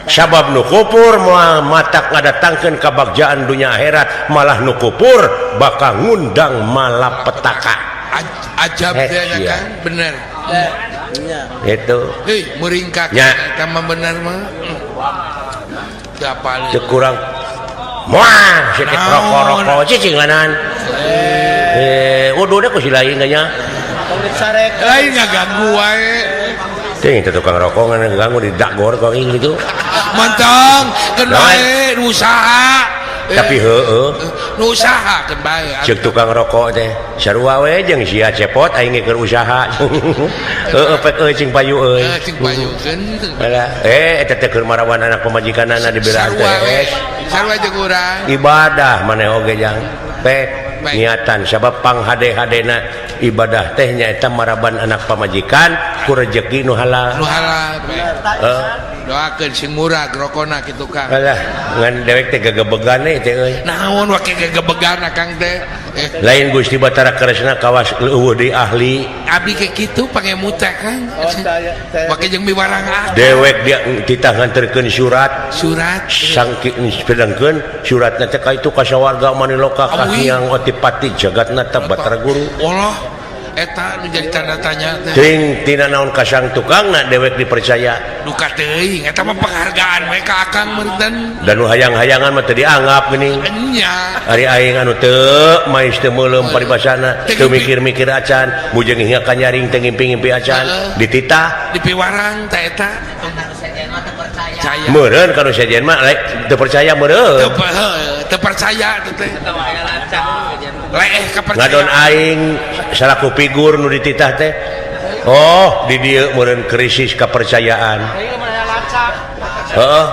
Sabab nu kupur moal matak ngadatangkeun kabagjaan dunya akhirat, malah nu kupur bakal ngundang malapetaka. Ajab teh nya Kang, bener. Itu. Hei, meuringkak eta mah bener mah. Teu apal. Teu kurang. Moal sitik rokok-rokok cicing lanan. Uduh ku si lain nya. Lain ngaganggu wae. Teuing teh tukang rokok ngaganggu di dagor kok gitu. Mantong, keun bae nu usaha. Tapi heueuh. Nu usaha keun bae. Ceuk tukang rokok teh sarua we jeung sia cepot aing ge keur usaha. Heueuh pek euy cing payu euy. Cing payukeun. Alah, eta teh keur marawan anak pamajikanana dibelaan teh. Sarua jeung urang. Ibadah maneh oge jang. Pek niatan sabab panghade-hadena ibadah teh nyaeta maraban anak pamajikan ku rejeki nu halal. Nu halal. Doakeun sing murah rokona kitu Kang. Alah, ngan dewek teh gegebegan teh euy. Naon wake gegebegan Kang teh? Lain Gusti Batara Kresna kawas leuweuh deui ahli. Abdi ke kitu pangemu teh Kang. Wake jeung miwarang ah. Dewek dia titah nganterkeun surat. Surat sangki pedangkeun suratna teh ka itu ka sawarga Maniloka ka Hyang Otipati Jagatnata Batara Guru. Allah eta nu jadi tanda tanya teh. Teuing tina naon kasang tukangna dewek dipercaya. Duka teuing eta mah penghargaan we ka Akang meureun. Da nu hayang-hayangan mah teu dianggap geuning. Nya. Ari aing anu teu mais teu meuleum paribasana, teu mikir-mikir acan, bujeng hingga ka nyaring teu ngimpi-ngimpi acan, dititah dipiwarang teh eta. Meureun ka nu sejen mah teu percaya meureun. Teu percaya teh. Leeh kapercaya. Ngadon aing salaku figur nu dititah teh. Oh, di dieu meureun krisis kepercayaan. Heeh.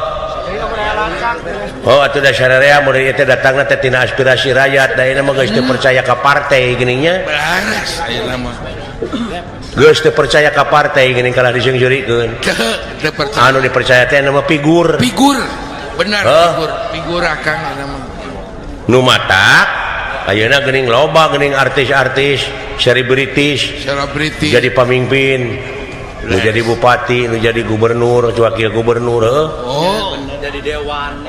Oh, atuh da sararea meureun ieu teh datangna teh tina aspirasi rakyat, da ayeuna mah geus teu percaya ka partai geuning nya. Beres ayeuna mah. Geus teu percaya ka partai geuning kalah diseungseurikeun. Teu percaya. Anu dipercaya teh nama figur. Figur. Benar figur. Figur Akang ayeuna mah. Nu matak ayeuna geuning loba geuning artis-artis selebritis jadi pamimpin, nu jadi bupati, nu jadi gubernur, wakil gubernur heuh. Oh, jadi dewan.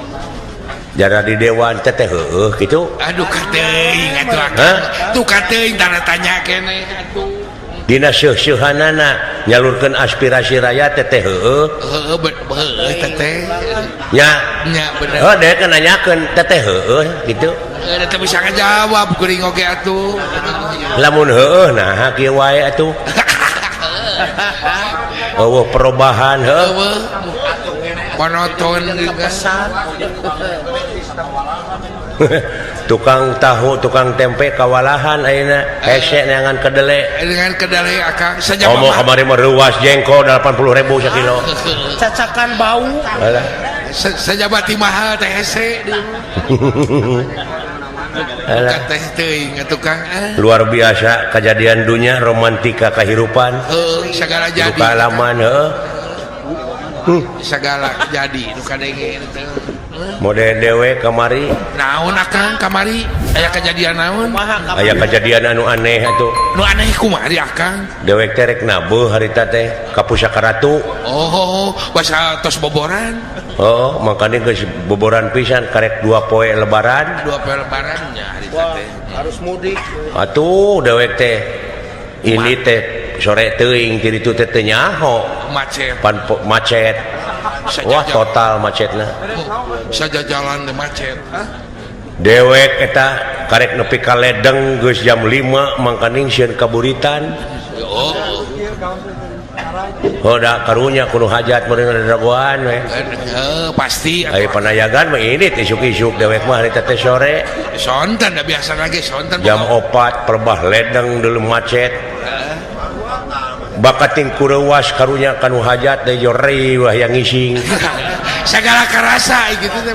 Jadi dewan teh teh heueuh kitu. Aduh kateuing atuh Akang. Tuh kateuing tanda tanya keneh atuh. Dina seuh-seuhanana nyalurkeun aspirasi rakyat teh teh heueuh. Heueuh heueuh teh teh. Nya. Nya bener. Heuh dewek nanyakeun teh teh heueuh kitu. Teu bisa ngajawab kuring oge atuh. Lamun heueuh nah kieu wae atuh. Eueuh perubahan heueuh. Monoton juga. Tukang tahu, tukang tempe kawalahan ayeuna hese neangan kedele. Dengan kedele akang saja. Omo kamari mah reuas jengkol 80.000 sakilo. Cacakan bau. Alah. Sajabati mahal teh hese. Alah. Teh teuing atuh Kang. Luar biasa kejadian dunia romantika kehidupan. Heuh, sagala jadi. Duka alaman heuh. Sagala jadi nu kadenge teh. Mode dewe kamari. Naon akang kamari? Aya kejadian naon? Aya kejadian anu aneh atuh. Nu aneh kumaha akang? Dewek teh rek nabeuh harita teh ka Pusaka Ratu. Oh, basa tos boboran. Oh, makanya geus boboran pisan karek 2 poe lebaran. 2 poe lebaran nya harita teh. Harus mudik. Atuh dewek teh ini teh sore teuing ti ditu teh teu nyaho. Macet. Pan macet. Wah total macetna. Saja jalan teh macet. Dewek eta karek nepi ka Ledeng geus jam 5 mangkaning sieun kaburitan. Oh. Oh da karunya kudu hajat meureun dagoan we. Heuh pasti. Aya panayagan mah ini isuk-isuk dewek mah harita teh sore. Sonten da biasa lagi sonten. Jam 4 perbah Ledeng deuleu macet. Bakating kureuwas karunya kanu hajat deui jori wah yang ngising. Sagala karasa gitu teh.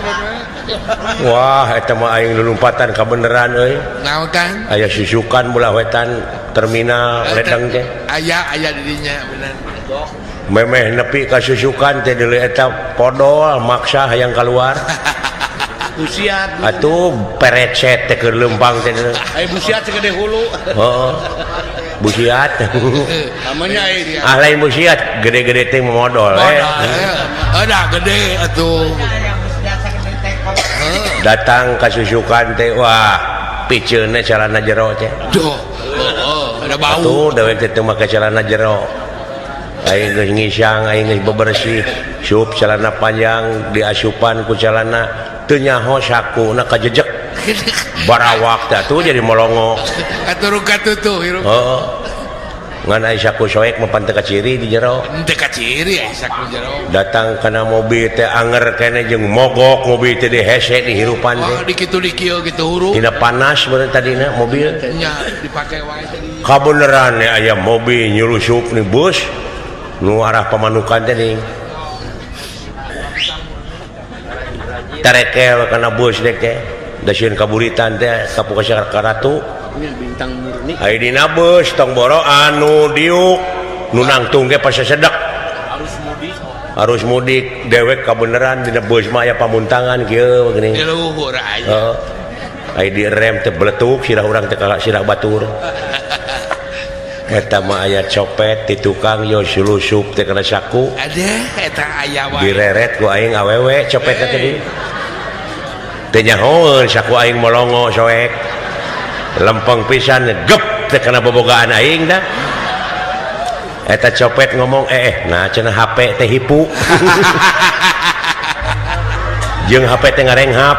Wah eta mah aing lulumpatan kabeneran euy. Naon Kang? Aya susukan belah wetan terminal Ledeng teh. Aya aya di dinya bener. Memeh nepi ka susukan teh deuleu eta podol maksa hayang kaluar. Busiat. Atuh perecet teh keur leumpang teh. Aya busiat segede hulu. Heeh. Busiat. Namanya ah lain busiat, gede-gede teh modol eh. Ada gede atuh. Datang ka susukan teh wah piceunna calana jero teh. Duh, heeh, ada bau. Atuh dewek teh teu make calana jero. Aing geus ngisang, aing geus bebersih, sup calana panjang diasupan ku calana teu nyaho sakuna kajejek. Barawak teh atuh jadi molongo. Atur katutuh hirup. Heeh. Ngan aya saku soek mah pan teu kaciri di jero. Teu kaciri aya saku jero. Datang kana mobil teh anger keneh jeung mogok mobil teh dihese di hirupan teh. Wah, dikitu dikieu kitu huruf. Dina panas bener tadina mobil. Nya dipake wae tadi. Kabeneran aya mobil nyulusup ni bus nu arah Pamanukan teh ning. Tarekel kana bus dek teh. Da sieun kaburitan teh ka Pusaka Ratu. Bintang murni. Ai dina bus tong boro anu diuk nu nangtung ge pasasedek. Arus mudik. Arus mudik dewek kabeneran dina bus mah aya pamuntangan kieu geuning. Di luhur aya. Heeh. Ai direm teh beletuk sirah urang teh ka sirah batur. Eta mah aya copet di tukang yo sulusup teh kana saku. Ada eta aya wae. Direret ku aing awewe copet teh tadi. Teu nyahoeun saku aing molongo soek. Lempeng pisan gep teh kana bobogaan aing dah. Eta copet ngomong nah cenah HP teh hipu. Jeung HP teh ngarenghap.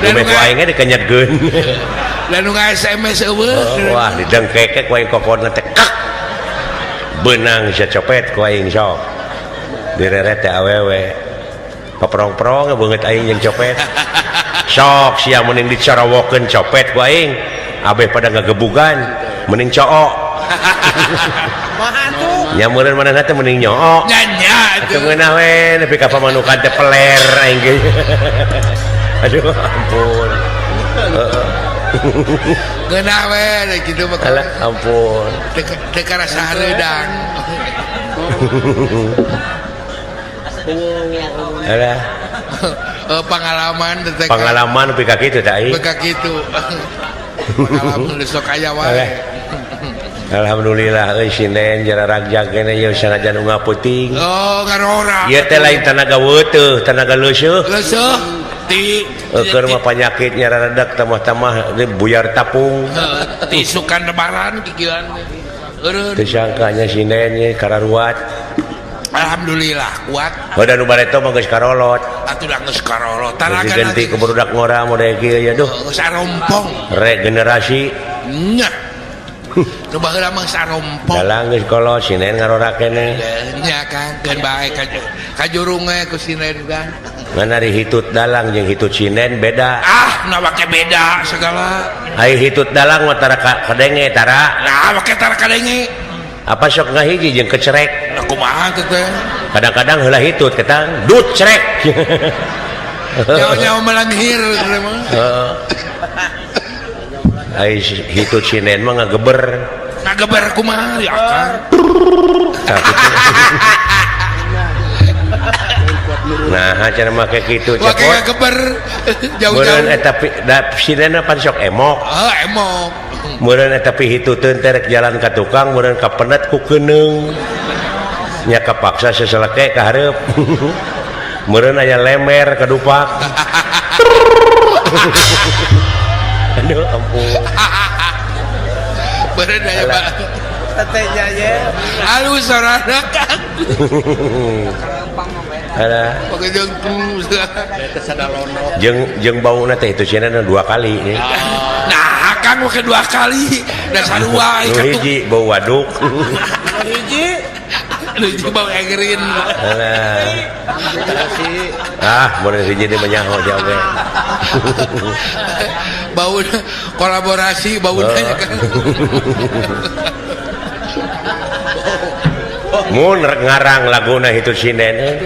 Dumeh ku aing ge dikenyetkeun. Da nu SMS eueuh. Wah didengkek ku aing kokodna teh kak. Beunang sia copet ku aing sok. Direret teh awewe. Paprong-prong beungeut aing jeung copet. Sok sia mending dicarawokeun copet ku aing. Abeh pada ngagebugan mending cook. Kumaha tuh? Nya meureun manehna teh mending nyook. Nya nya atuh ngeunah we nepi ka Pamanukan teh peler aing ge. Aduh ampun. Heeh. Ngeunah we kitu mah. Alah ampun. Teu karasa hareudang. Alah. Pengalaman teh pengalaman nepi ka kitu teh aing. Nepi ka kitu. Pengalaman geus sok aya wae. Alhamdulillah euy sinden jara ragjag keneh ieu sanajan unggal peuting. Oh, ngarora. Ieu teh lain tanaga weuteuh, tanaga leuseut. Leuseut ti keur mah panyakit nyararedak tamah-tamah buyar tapung. Heeh, tisukan lebaran kikieuan. Eureun. Teu sangkanya sinden ye kararuat. Alhamdulillah kuat. Udah nu bareto mah geus karolot. Atuh da geus karolot. Geus diganti ku barudak ngora model kieu ya duh. Geus arompong. Regenerasi. Nya. Nu baheula mah geus arompong. Dalang geus kolot sinen ngarora keneh. Nya Kang, keun bae ka jurung we ku sinen kan. Ngan ari hitut dalang jeung hitut sinen beda. Ah, na wake beda segala. Ai hitut dalang mah tara kadenge tara. Nah, wake tara kadenge. Apa sok ngahiji jeung kecerek. Nah, kumaha teh teh? Kadang-kadang heula hitut ketang dut cerek. Nyawa-nyawa melanghir mah. Heeh. Ai hitut sinen mah ngageber. Ngageber kumaha ya Kang? Nah, cara make kitu cepot. Wake ngageber jauh-jauh. Meureun eta sinena pan sok emok. Heeh, emok. Meureun eta pihituteun teh rek jalan ka tukang, meureun kapenet ku keuneung. Nya kapaksa seseleke ka hareup. Meureun aya lemer kadupak. Aduh ampun. Meureun aya teteh nya ye. Halus sorana Kang. Alah. Jeung bauna teh itu cenah dua kali nih. Nah, Kang make dua kali. Da sarua nu hiji bau waduk. Hiji. Nu hiji bau egrin. Alah. Ah, mun hiji deui mah nyaho sia oge. Bau kolaborasi bauna kan. Mun rek ngarang laguna hitut sinden.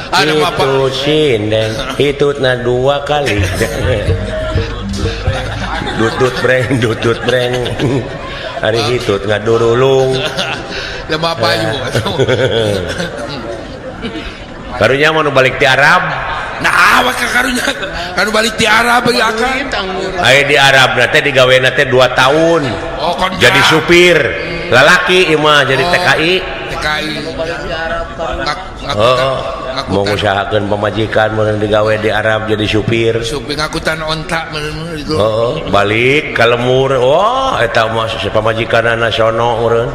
Hitut sinden, hitutna dua kali. Dutut breng, dutut breng. Ari hitut ngadurulung. Lemah payu. Karunya mun balik ti Arab. Nah, awak karunya kanu balik ti Arab ya Kang. Aya di Arab na teh digawena teh 2 tahun. Oh, jadi supir. Lalaki ieu mah jadi TKI. TKI. Mau ngusahakeun pamajikan mun digawe di Arab jadi supir. Supir ngakutan onta meureun itu. Heeh, balik ka lemur. Wah, eta mah pamajikanna sono meureun.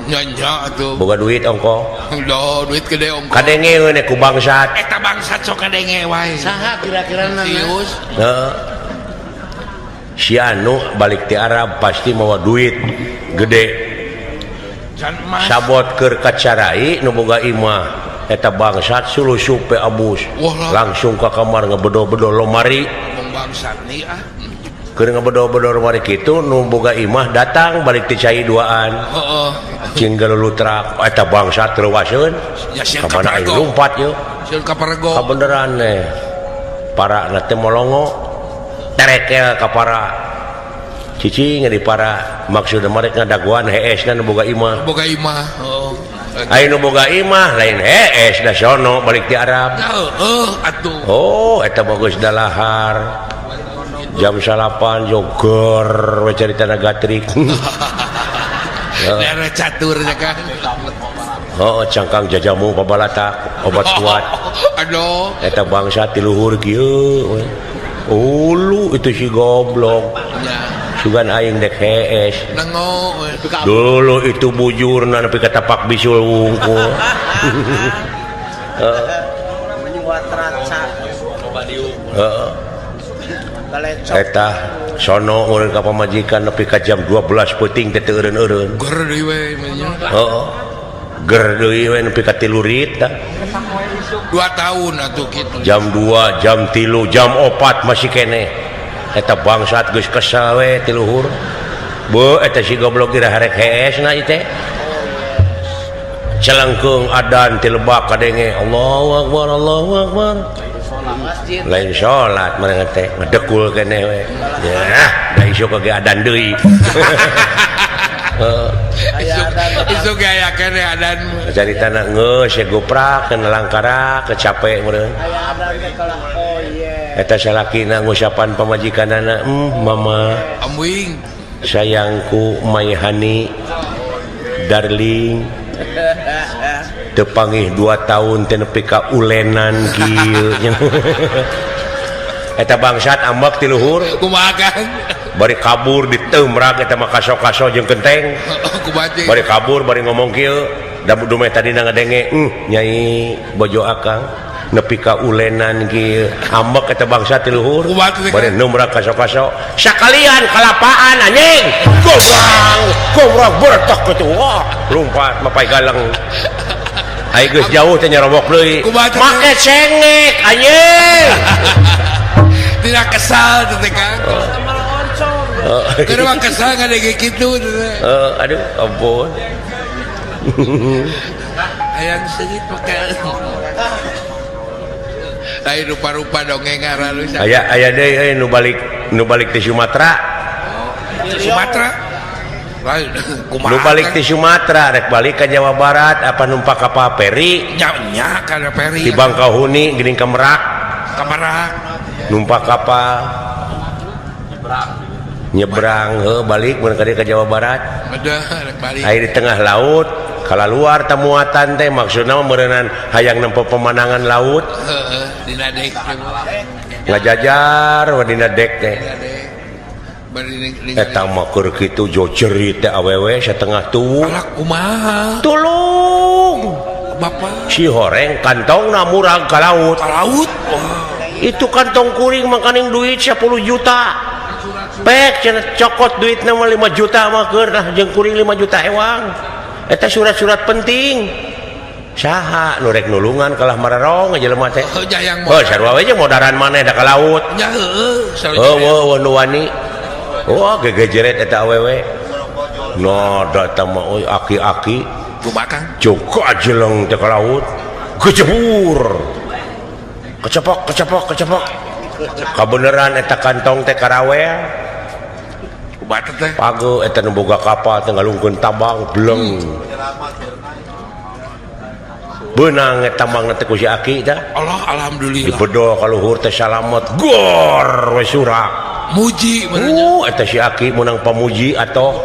Nya nya atuh. Boga duit ongko. Duh, duit gede ongko. Kadenge we ku bangsat. Eta bangsat sok kadenge wae. Saha kira-kira na? Heeh. Si anu balik ti Arab pasti mawa duit gede. Sabot keur kacarai nu boga imah eta bangsat sulusup pe abus. Langsung ka kamar ngebedo-bedo lomari. Bangsat nih ah. Keur ngebedo-bedo lomari kitu nu boga imah datang balik ti cai duaan. Heeh. Cing galulutrak eta bangsat reuaseun. Ya ka mana aing lumpat yeuh. Sieun ka parego. Kabeneran teh. Para na teh molongo terekel ka para. Cicing di para maksudna mereka ngadaguan hees na nu boga imah. Boga imah. Heeh. Aya nu boga imah lain hees da sono balik ti Arab. Heeh atuh. Oh, eta mah geus dalahar. Jam 9 joger we caritana gatrik. Daerah catur nya kan. Heeh, cangkang jajamu pabalatak obat kuat. Aduh. Eta bangsa ti luhur kieu. Ulu itu si goblok. Sugan aing dek hees. Dulu itu bujurna nepi ka tapak bisul wungkul. Heeh. Eta sono urang ka pamajikan nepi ka jam 12 peuting teh teu eureun-eureun. Ger deui we nya. Heeh. Ger deui we nepi ka 3 rit tah. 2 tahun atuh kitu. Jam 2, jam 3, jam 4 masih keneh. Eta bangsat geus kesel we ti luhur. Beuh eta si goblok ira harek hees na ieu teh. Celengkeung adan ti lebak kadenge Allahu akbar Allahu akbar. Lain salat mereka teh ngedekul keneh we. Yah, da isuk ge adan deui. Heeh. Isuk ge aya keneh adan. Caritana geus ye goprak kana langkara kecape meureun. Aya adan teh kalah oh ye. Eta salakina ngusapan pamajikanana, mama amwing sayangku my honey darling teu pangih 2 tahun teh nepi ka ulenan kieu. Eta bangsat ambek ti luhur. Kumaha Kang? Bari kabur diteumrak eta mah kaso-kaso jeung kenteng. Kumaha? Bari kabur bari ngomong kieu. Da dumeh tadi ngadenge, nyai bojo akang nepi ka ulenan kieu. Ambek eta bangsa ti luhur. Bari numrak kaso-kaso. Sakalian kalapaan anjing. Gobrang, gobrang bertak kitu. Wah, lompat mapai galeng. Ai geus jauh teh nyarobok deui. Make cengek anjing. Tidak kesal teh Kang. Keur mah kesal ngadenge kitu teh. Aduh, ampun. Hayang seungit make. Lain rupa-rupa dongeng aralus. Aya aya deui euy nu balik ti Sumatera. Sumatera. Nu balik ti Sumatera rek balik ka Jawa Barat apa numpak kapal peri? Nya kana peri. Di Bangkahuni geuning ka Merak. Ka Merak. Numpak kapal. Nyebrang heuh balik mun ka dieu ka Jawa Barat. Rek balik. Aya di tengah laut, kalaluar temuatan teh maksudna mah meureunnan hayang nempo pemandangan laut. Heeh, dina dek. Ngajajar we dina dek teh. Eta mah keur kitu jojerit teh awewe satengah tuwuh. Alak kumaha? Tulung. Bapak. Si horeng kantongna murag ka laut. Ka laut. Wah. Itu kantong kuring makaning duit 10 juta. Pek cenah cokot duitna mah 5 juta mah keur nah jeung kuring 5 juta ewang. Eta surat-surat penting. Saha nu rek nulungan kalah mararong jelema teh. Heuh jayang. Heuh sarua we jeung modaran maneh da ka laut. Nya heueuh sarua. Heueuh nu wani. Wah gegejeret eta awewe. No datang mah euy aki-aki. Kumaha Kang? Joko ajeleng teh ka laut. Gejebur. Kecepok kecepok kecepok. Kabeneran eta kantong teh karawel. Kumaha teh? Pago eta nu boga kapal teh ngalungkeun tambang bleng. Beunang eta tambangna teh ku si aki tah. Allah alhamdulillah. Dibedol ka luhur teh salamet. Gor we surak. Muji benernya. Eta si aki menang pamuji atoh.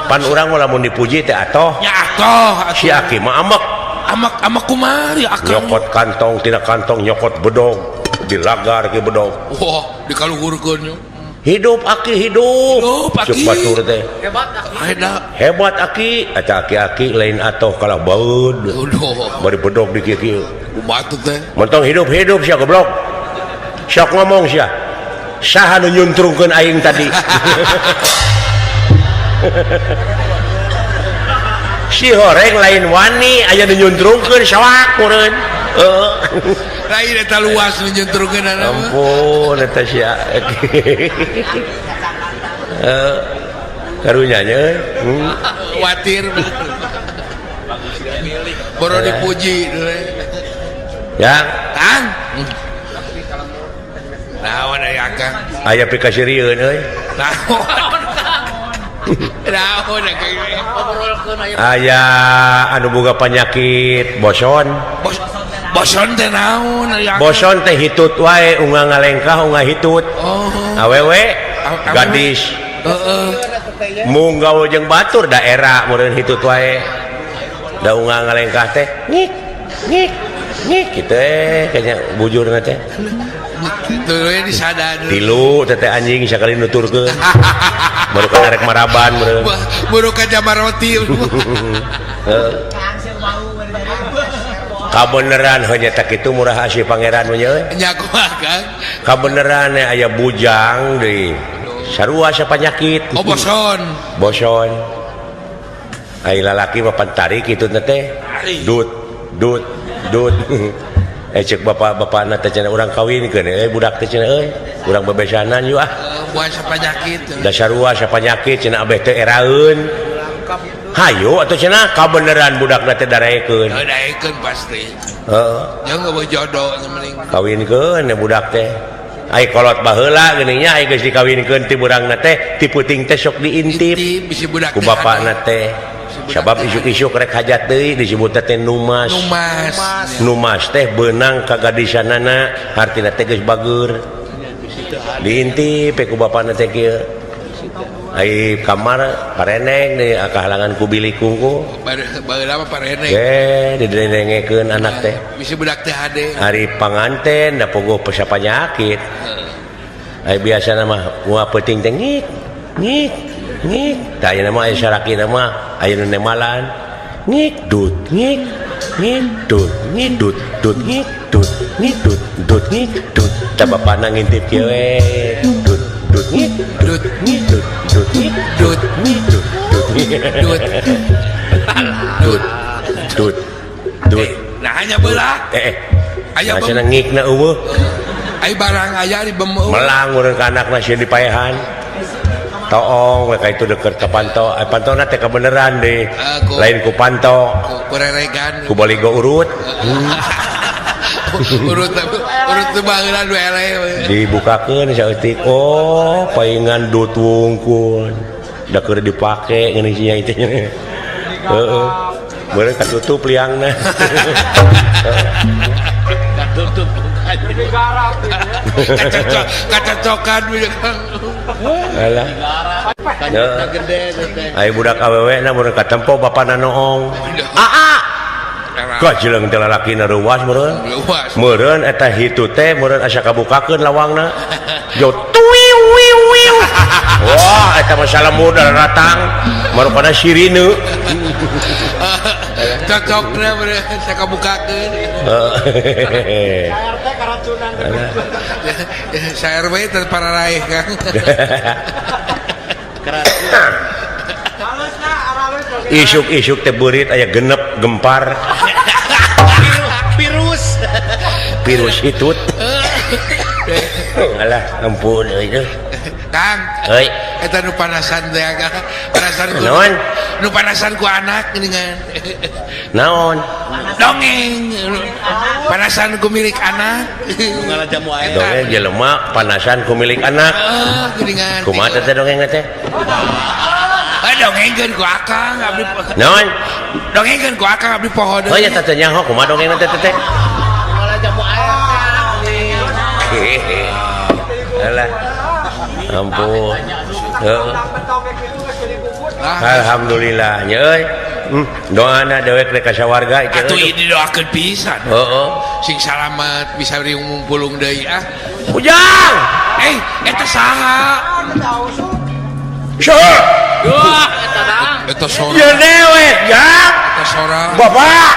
Pan urang mah lamun dipuji teh atoh. Ya atoh. Si aki mah amek. Amek amek kumaha akang. Nyokot kantong tina kantong nyokot bedog dilagar ke bedog. Wah, dikaluhurkeun nya. Hidup aki hidup. Hidup aki. Cuk batur teh. Hebat aki. Hebat aki. Eta aki-aki lain atoh kalah baeud. Bari bedog di kieu-kieu. Kumaha teh? Mentong hidup-hidup sia goblok. Sok ngomong sia. Saha nu nyuntrungkeun aing tadi. Si horeng lain wani aya nu nyuntrungkeun sawak meureun. Heeh. Lain eta luas nu nyuntrungkeun. Ampun eta sia. Heeh. Karunya nya euy. Watir. Boro dipuji. Ya, Kang. Naon aya Akang? Aya pikasirieun euy. Naon? Naon akang? Aya anu boga panyakit boson. Boson teh naon aya? Boson teh hitut wae unga ngalengkah unga hitut. Oh. Awewe gadis. Heeh. Mung gaul jeung batur daerah meureun hitut wae. Da unga ngalengkah teh ngik ngik ngik kitu kayaknya bujurna teh. Tilu teteh anjing sakali nuturkeun. Baru ka rek maraban meureun. Baru ka jamaroti. Heeh. Kabeneran heuh nya teh kitu murah si pangeran mah nya euy. Nya kumaha Kang? Kabeneran aya bujang deui. Sarua sapanyakit. Oh boson. Boson. Ai lalaki mah pantarik kitu teh. Dut dut dut. Cek bapak-bapakna teh cenah urang kawinkeun euy budak teh cenah euy urang bebesanan yuk ah buat sapanyakit da sarua sapanyakit cenah abeh teh eraeun hayu atuh cenah kabeneran budakna teh daraekeun daekeun pasti heeh jeung eueuh jodoh nya mending kawinkeun budak teh ai kolot baheula geuning nya ai geus dikawinkeun ti burangna teh ti puting teh sok diintip ku bapakna teh sabab isuk-isuk rek hajat deui disebut teh numas. Numas. Numas teh beunang ka gadisanana hartina teh geus bageur. Diintip ku bapana teh kieu. Ai kamar pareneng deui kahalangan ku bilik kungku. Baheula mah pareneng. Ge didengekeun anak teh. Bisi budak teh hade. Ari panganten da pogoh panyakit. Ai biasana mah moal peuting teh ngik ngik ngik. Tah ayeuna mah aya salakina mah aya nu nemalan. ngik dut ngik ngik dut ngik dut dut ngik dut ngik dut dut ngik dut. Tah bapana ngintip kieu we. Dut dut ngik dut ngik dut dut ngik dut ngik dut dut dut dut dut dut. Nah hanya belah. Aya cenah ngikna eueuh. Ai barang aya di bemeu. Melang urang ka anakna sieun dipaehan. Toong we ka itu deket ka panto. Ai pantona teh kabeneran deh. Lain ku panto. Ku reregan. Ku baligo urut. Urut urut teh baheula nu eleh. Dibukakeun saeutik. Oh, paingan dut wungkul. Da keur dipake ngeun sia itu. Heeh. Meureun katutup liangna. Katutup kacocokan alah. Ai budak awewe na meureun katempo bapana noong. Aa. Kajeleng teh lalakina reuwas meureun. Meureun eta hitu teh meureun asa kabukakeun lawangna. Jo tuiu wiu wiu. Wah, eta masalah muda datang marupana sirine. Cocokna meureun asa kabukakeun. RT keracunan. Saer we teh pararaeh Kang. Keracunan. Isuk-isuk teh beurit aya genep gempar. Virus. Virus hitut. Alah, ampun euy. Kang, euy, eta nu panasan teh Kang. Panasan ku. Naon? Nu panasan ku anak geuningan. Naon? Dongeng. Panasan ku milik anak. Ngalajamu ae. Dongeng jelema panasan ku milik anak. Heeh, geuningan. Kumaha teh dongeng teh? Dongengkeun ku akang abdi. Naon? Dongengkeun ku akang abdi poho deui. Oh nya teh nyaho kumaha dongeng teh teh. Ngalajamu ae. Alah. Ampun. Heeh. Alhamdulillah nya euy. Doana dewek rek ka sawarga ieu. Atuh ieu didoakeun pisan. Heeh. Sing salamet bisa riung pulung deui ah. Ujang. Eta saha? Saha? Wah, eta dang. Eta sora. Ya dewek, jang. Eta sora. Bapak.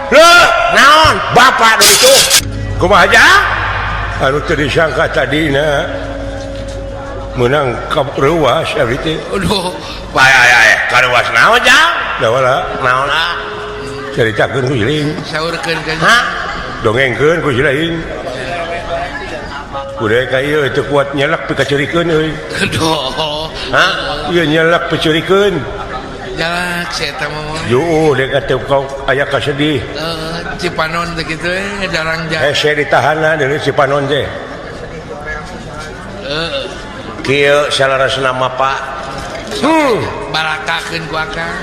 Leuh, naon? Bapak nu itu. Kumaha jang? Anu teu disangka tadina meunang ka reuas abdi teh. Aduh, bae aya ka reuas naon jang? Da wala. Naon ah? Caritakeun ku siling. Saurkeun ka. Hah? Dongengkeun ku siling. Kudu ka ieu teu kuat nyelek pikaceurikeun euy. Aduh. Hah? Ieu nyelek picurikeun. Nyelek si eta mah. Juuh deuk atuh kau aya kasedih. Heeh, Cipanon teh kitu we jarang jarang. Hese ditahanan deui Cipanon teh. Heeh. Kieu salaresna mah Pak. Barakakeun ku akang.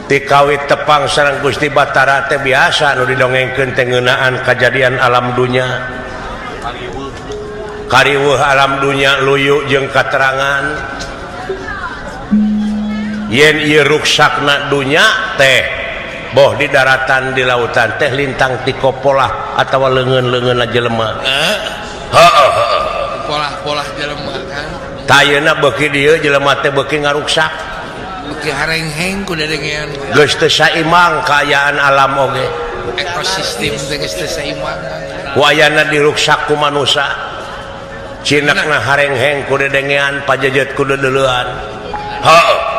Ti kawit tepang sareng Gusti Batara teh biasa nu didongengkeun teh ngeunaan kajadian alam dunya. Kariweuh alam dunya luyu jeung katerangan. Yen ieu ruksakna dunya teh boh di daratan di lautan teh lintang ti kopolah atawa leungeun-leungeunna jelema. Heeh. Polah-polah jelema kan. Tayeuna beuki dieu jelema teh beuki ngaruksak. Beuki harengheng ku dadengean. Geus teu saimang kaayaan alam oge. Ekosistem teh geus teu saimang. Wayana diruksak ku manusa. Cinakna harengheng ku dedengean pajejet ku deuleuan. Heeh.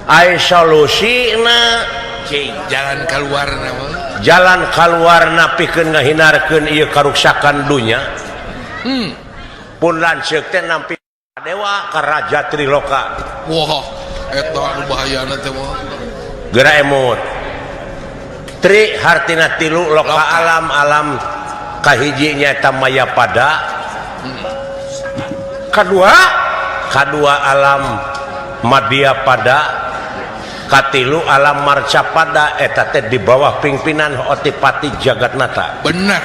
Ai solusina cing jalan kaluarna mah. Jalan kaluarna pikeun ngahindarkeun ieu karuksakan dunya. Pun lanceuk teh nampi dewa ka Raja Triloka. Wah, eta anu bahayana teh mah. Geura emut. Tri hartina tilu loka alam alam kahiji nyaeta Mayapada. Kadua kadua alam Madyapada. Katilu alam Marcapada eta teh di bawah pimpinan Otipati Jagatnata. Benar.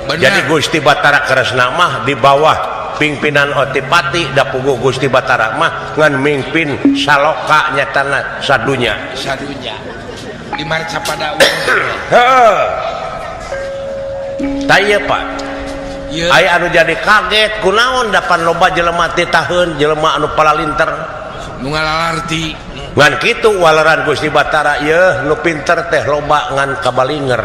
Benar. Jadi Gusti Batara Kresna mah di bawah pimpinan Otipati da puguh Gusti Batara mah ngan mimpin saloka nyatana sadunya. Sadunya. Di Marcapada. Heeh. Tah ieu Pak. Aya anu jadi kaget kunaon dapan loba jelema teh taheun jelema anu palalinter. Nu ngalalarti. Ngan kitu waleran Gusti Batara yeuh nu pinter teh loba ngan kabalinger.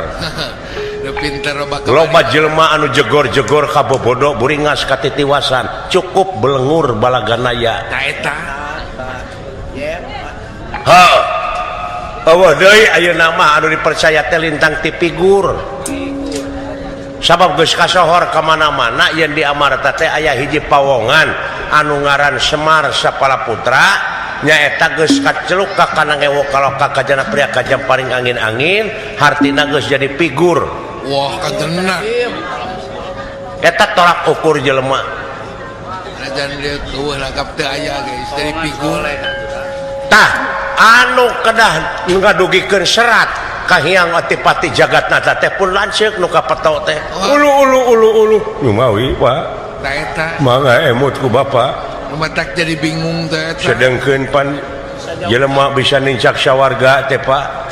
Nu pinter loba loba jelema anu jegor-jegor kabobodo buringas katitiwasan cukup belengur balaganaya. Ta eta. Ha. Eueuh deui ayeuna mah anu dipercaya teh lintang ti figur. Sabab geus kasohor ka mana-mana yen di Amarta teh aya hiji pawongan anu ngaran Semar Sapala Putra nyaeta geus kaceluk ka kanangewo kaloka kajana pria kajam paring angin-angin hartina geus jadi figur. Wah kajeuna. Eta tolak ukur jelema. Najan dia eueuh lagap teu aya geus jadi figur. Tah anu kedah ngadugikeun serat kahiyang Otipati Jagatnata teh pun lanceuk nu kapeto teh. Ulu ulu ulu ulu. Lumawi Pak. Ta eta. Mangga emut ku Bapak. Nu matak jadi bingung teh eta. Sedengkeun pan jelema bisa nincak sawarga teh Pak.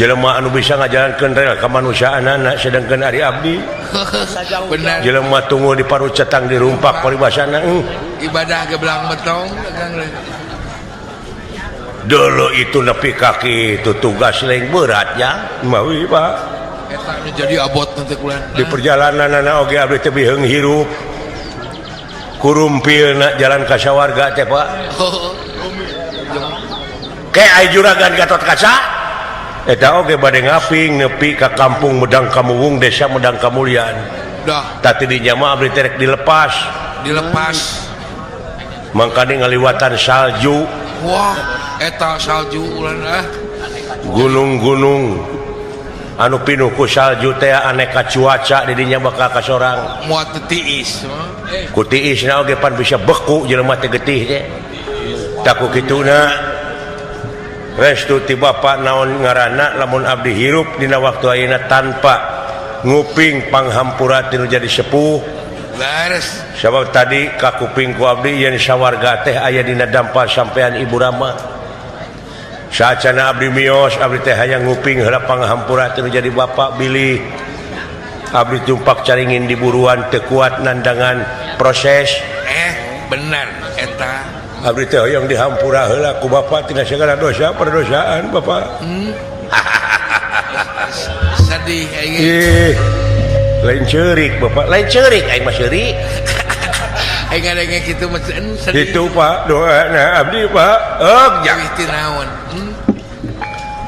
Jelema anu bisa ngajalankeun rel kamanusiaanana sedengkeun ari abdi. Benar. Jelema tunggu di parucetang dirumpak paribasana. Ibadah gebelang betong Kang. Dulu itu nepi kaki itu tugas lain berat ya mawi Pak. Eta nu jadi abot nanti kulan. Di perjalanan anak oge abdi teh biheung hirup. Kurumpilna jalan ka sawarga teh Pak. Ke ai juragan Gatot Kaca eta oge bade ngaping nepi ka kampung Medang Kamuwung desa Medang Kamulyan. Dah. Tadi di jamaah abdi teh rek dilepas. Dilepas. Mangkane ngaliwatan salju. Wah, eta salju ulan ah. Gunung-gunung anu pinuh ku salju teh aneka cuaca di dinya bakal kasorang. Moal teu tiis. Ku tiisna oge pan bisa beku jelema teh getih teh. Tak ku kituna restu ti bapa naon ngaranna lamun abdi hirup dina waktu ayeuna tanpa nguping panghampura tinu jadi sepuh. Leres. Sabab tadi kakuping ku abdi yen sawarga teh aya dina dampal sampean Ibu Rama. Saacana abdi mios abdi teh hayang nguping heula panghampura tinu jadi bapak bilih abdi tumpak caringin di buruan teu kuat nandangan proses. Bener eta. Abdi teh hayang dihampura heula ku bapak tina segala dosa perdosaan bapak. Sedih aing. Ih. Lain ceurik bapak, lain ceurik aing mah seurik. Aing ngadenge kitu mah sedih. Itu Pak, doana abdi Pak. Euk jauh ti naon.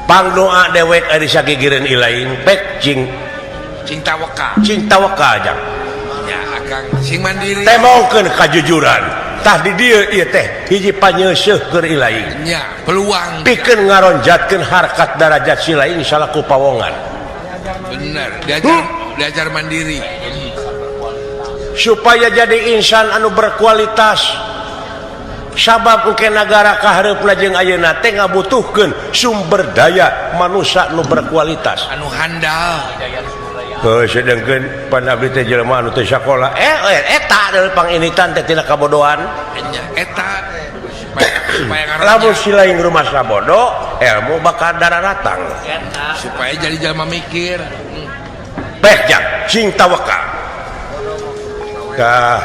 Pang doa dewek ari sagigireun ilaing pek cing cing tawakal. Cing tawakal jang. Ya akang sing mandiri. Temongkeun kajujuran. Tah di dieu ieu teh hiji panyeuseuh keur ilaing. Nya, peluang. Pikeun ngaronjatkeun harkat darajat si laing salaku pawongan. Bener, diajar belajar mandiri supaya jadi insan anu berkualitas. Sabab engke nagara kahareupna jeung ayeuna teh ngabutuhkeun sumber daya manusia nu berkualitas anu handal. Heuh, sedengkeun pan abdi teh jelema anu teu sakola eta deui panginitan teh tina kabodohan eta lamun si lain rumasa bodoh ilmu bakal dararatang supaya jadi jelema mikir. Pek jang cing tawakal. Tah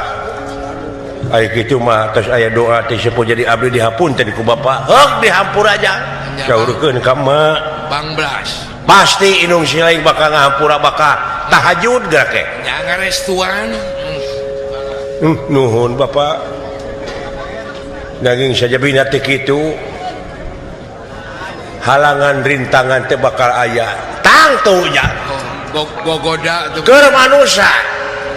ai kitu mah tos aya doa teh sepuh jadi abdi dihapunten ku bapak. Heuk dihampura aja. Saurkeun ka emak. Bang Blas. Pasti indung si lain bakal ngahampura bakal tahajud geura ke. Nya ngarestuan. Nuhun bapak. Daging sajabina teh kitu. Halangan rintangan teh bakal aya. Tangtu nya. Gogoda keur manusia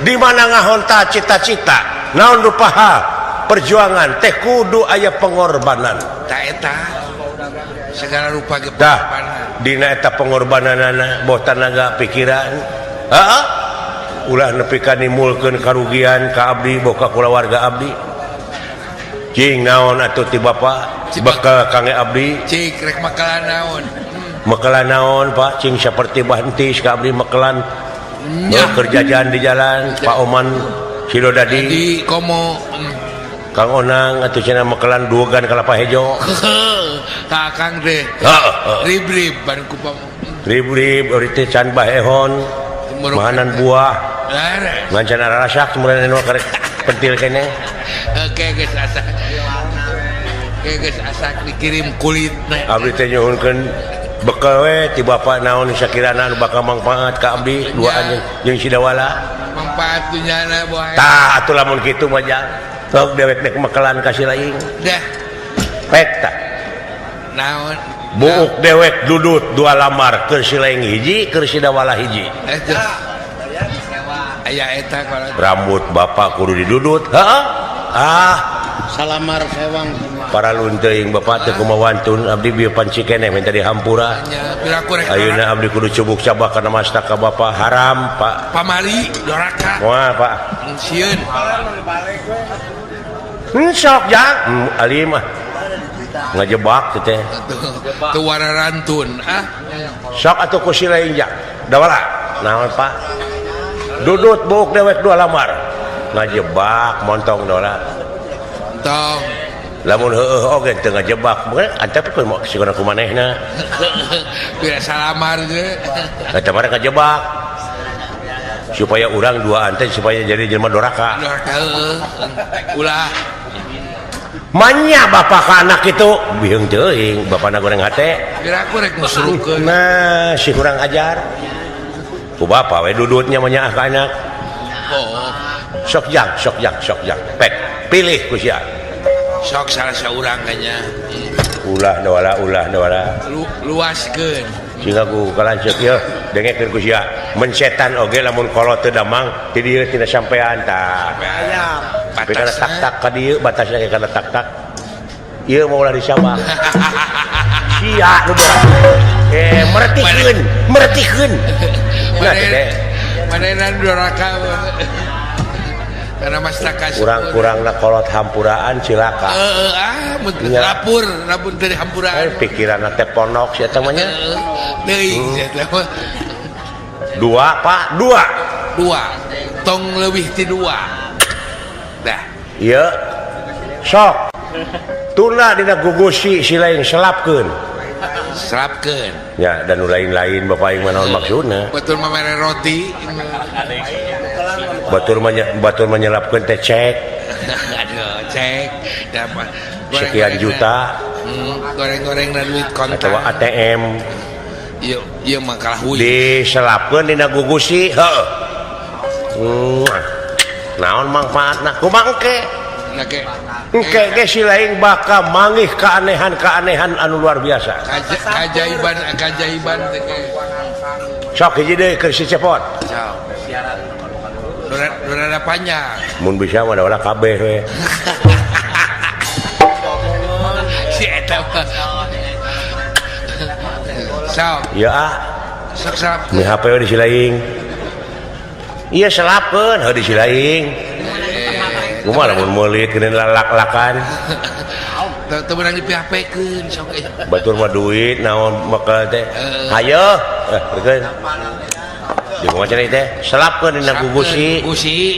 di mana ngahonta cita-cita naon rupaha perjuangan teh kudu aya pengorbanan. Ta eta segala rupa ge pengorbanan. Dina eta pengorbananana boh tanaga pikiran heeh ulah nepi ka nimulkeun karugian ka abdi boh ka kulawarga abdi. Cing naon atuh ti bapa bekal kangge abdi. Cik rek makalan naon? Mekelan naon Pak cing seperti bantis ka abdi mekelan kerjaan di jalan Pak Oman Sidodadi di komo Kang Onang atuh cenah mekelan duogan kalapa hejo. Ka Akang teh rib-rib ban ku rib-rib euy teh can bahehon mahanan buah ngan can arasak kemudian anu karek pentil keneh. Oke geus asa. Geus asak dikirim kulitna. Abdi teh nyuhunkeun bekal we ti bapak naon sakirana anu bakal mangpaat ka abdi duaan jeung si Dawala. Mangpaat dunyana boy. Tah atuh lamun kitu mah jang. Sok dewek nek mekelan ka si laing. Dah. Pek tah. Naon? Buuk dewek dudut dua lamar keur si laing hiji keur si Dawala hiji. Aya eta rambut bapak kudu didudut. Heeh. Ah, salamar sewang para lunteuing bapak teh kumaha wantun abdi bieu panci keneh minta dihampura. Ayeuna abdi kudu cubuk cabak kana masta ka bapak haram Pak. Pamali doraka. Moal Pak. Sieun. Sok jang alim ah. Ngajebak teh. Teu wararantun ah. Sok atuh ku si lain jang. Dawala. Naon Pak? Dudut buuk dewek dua lamar. Ngajebak montong dawala. Tong. Lamun heueuh oge teu ngajebak, antep kumaha sigana ku manehna. Pira salamar ge. Eta mah ngajebak. Supaya urang duaan teh supaya jadi jelema doraka. Doraka heueuh. Ulah. Manya bapak ka anak itu biheung teuing bapana goreng hate. Pira aku rek ngusurukeun. Nah, si kurang ajar. Ku bapak we dudutnya mah ka anak. Oh. Sok jang, sok jang, sok jang. Pek, pilih ku sia. Sok salah saurang kayaknya. Ulah dawala, ulah dawala. Luaskeun. Sehingga ku kalanceuk ieu dengekeun ku sia. Mencetan oge lamun kolot teu damang ti dieu tina sampean tah. Tapi kana tak-tak ka dieu batasna ge kana tak-tak. Ieu mah ulah disabak. Sia nu doraka. Meretikeun, meretikeun. Nah teh. Manehna doraka. Karena masyarakat kurang-kurangna kolot hampuraan cilaka. Heeh, ah mun lapur, lapur dari hampuraan. Pikiranna teh ponok sia teh mah nya. Teuing sia teh. Dua, Pak, dua. Dua. Tong leuwih ti dua. Dah. Ieu sok. Tuna dina gugusi si lain selapkeun. Selapkeun. Ya, dan nu lain-lain bapak aing mah naon maksudna. Batur mah mere roti. Batur menyelapkeun teh cek. Aduh, cek. Dapat sekian juta. Goreng-goreng dan duit kontan. Atau ATM. Ieu ieu mah kalah huy. Diselapkeun dina gugusi, heuh. Naon mangfaatna? Kumaha engke? Engke ge si lain bakal manggih keanehan-keanehan anu luar biasa. Kajaiban-kajaiban teh. Sok hiji deui keur si Cepot. Sok. Rada panjang. Mun bisa mah da kabeh we. Si eta mah. Sok. Ya ah. Sok selap. Mi HP we di si lain. Ieu selapkeun heuh di si lain. Kumaha lamun meulit geuning lalak-lakan. Teu meunang di PHP-keun sok. Batur mah duit naon bakal teh. Hayo, reukeun. Di kumaha cenah teh? Selapkeun dina gugusi. Gugusi.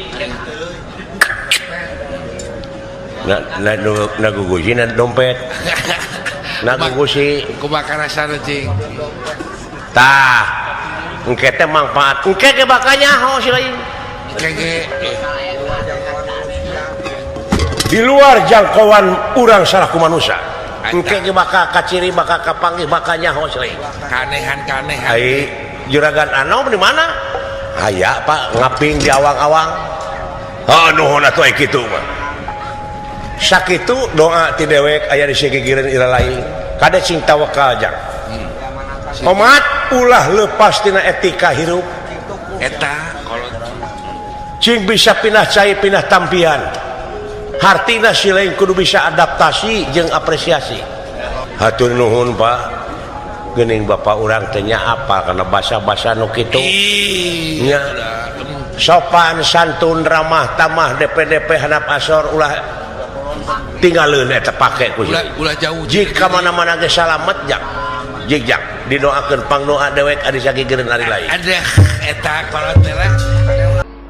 Na gugusi na dompet. Na gugusi. Kumaha karasana cing? Tah. Engke teh mangfaat. Engke ge bakal nyaho si lain. Engke ge di luar jangkauan urang salaku manusia. Engke ge bakal kaciri, bakal kapanggih, bakal nyaho si lain. Kanehan-kanehan. Ai juragan anom di mana? Aya Pak ngaping di awang-awang. Oh nuhun atuh ai kitu mah. Sakitu doa ti dewek aya di sagigireun ira lain. Kade sing tawakal jang. Omat ulah lepas tina etika hirup. Eta kolot cing bisa pindah cai pindah tampian. Hartina si lain kudu bisa adaptasi jeung apresiasi. Hatur nuhun Pak. Geuning bapak urang teh nya apal kana basa-basa nu kitu. Nya sopan santun ramah tamah DPDP handap asor ulah tinggaleun eta pake ku ulah jauh. Jika mana-mana ge salamet jang. Jig jang didoakeun pangdoa dewek ari sagigireun ari lain. Aduh eta kolot teh lah.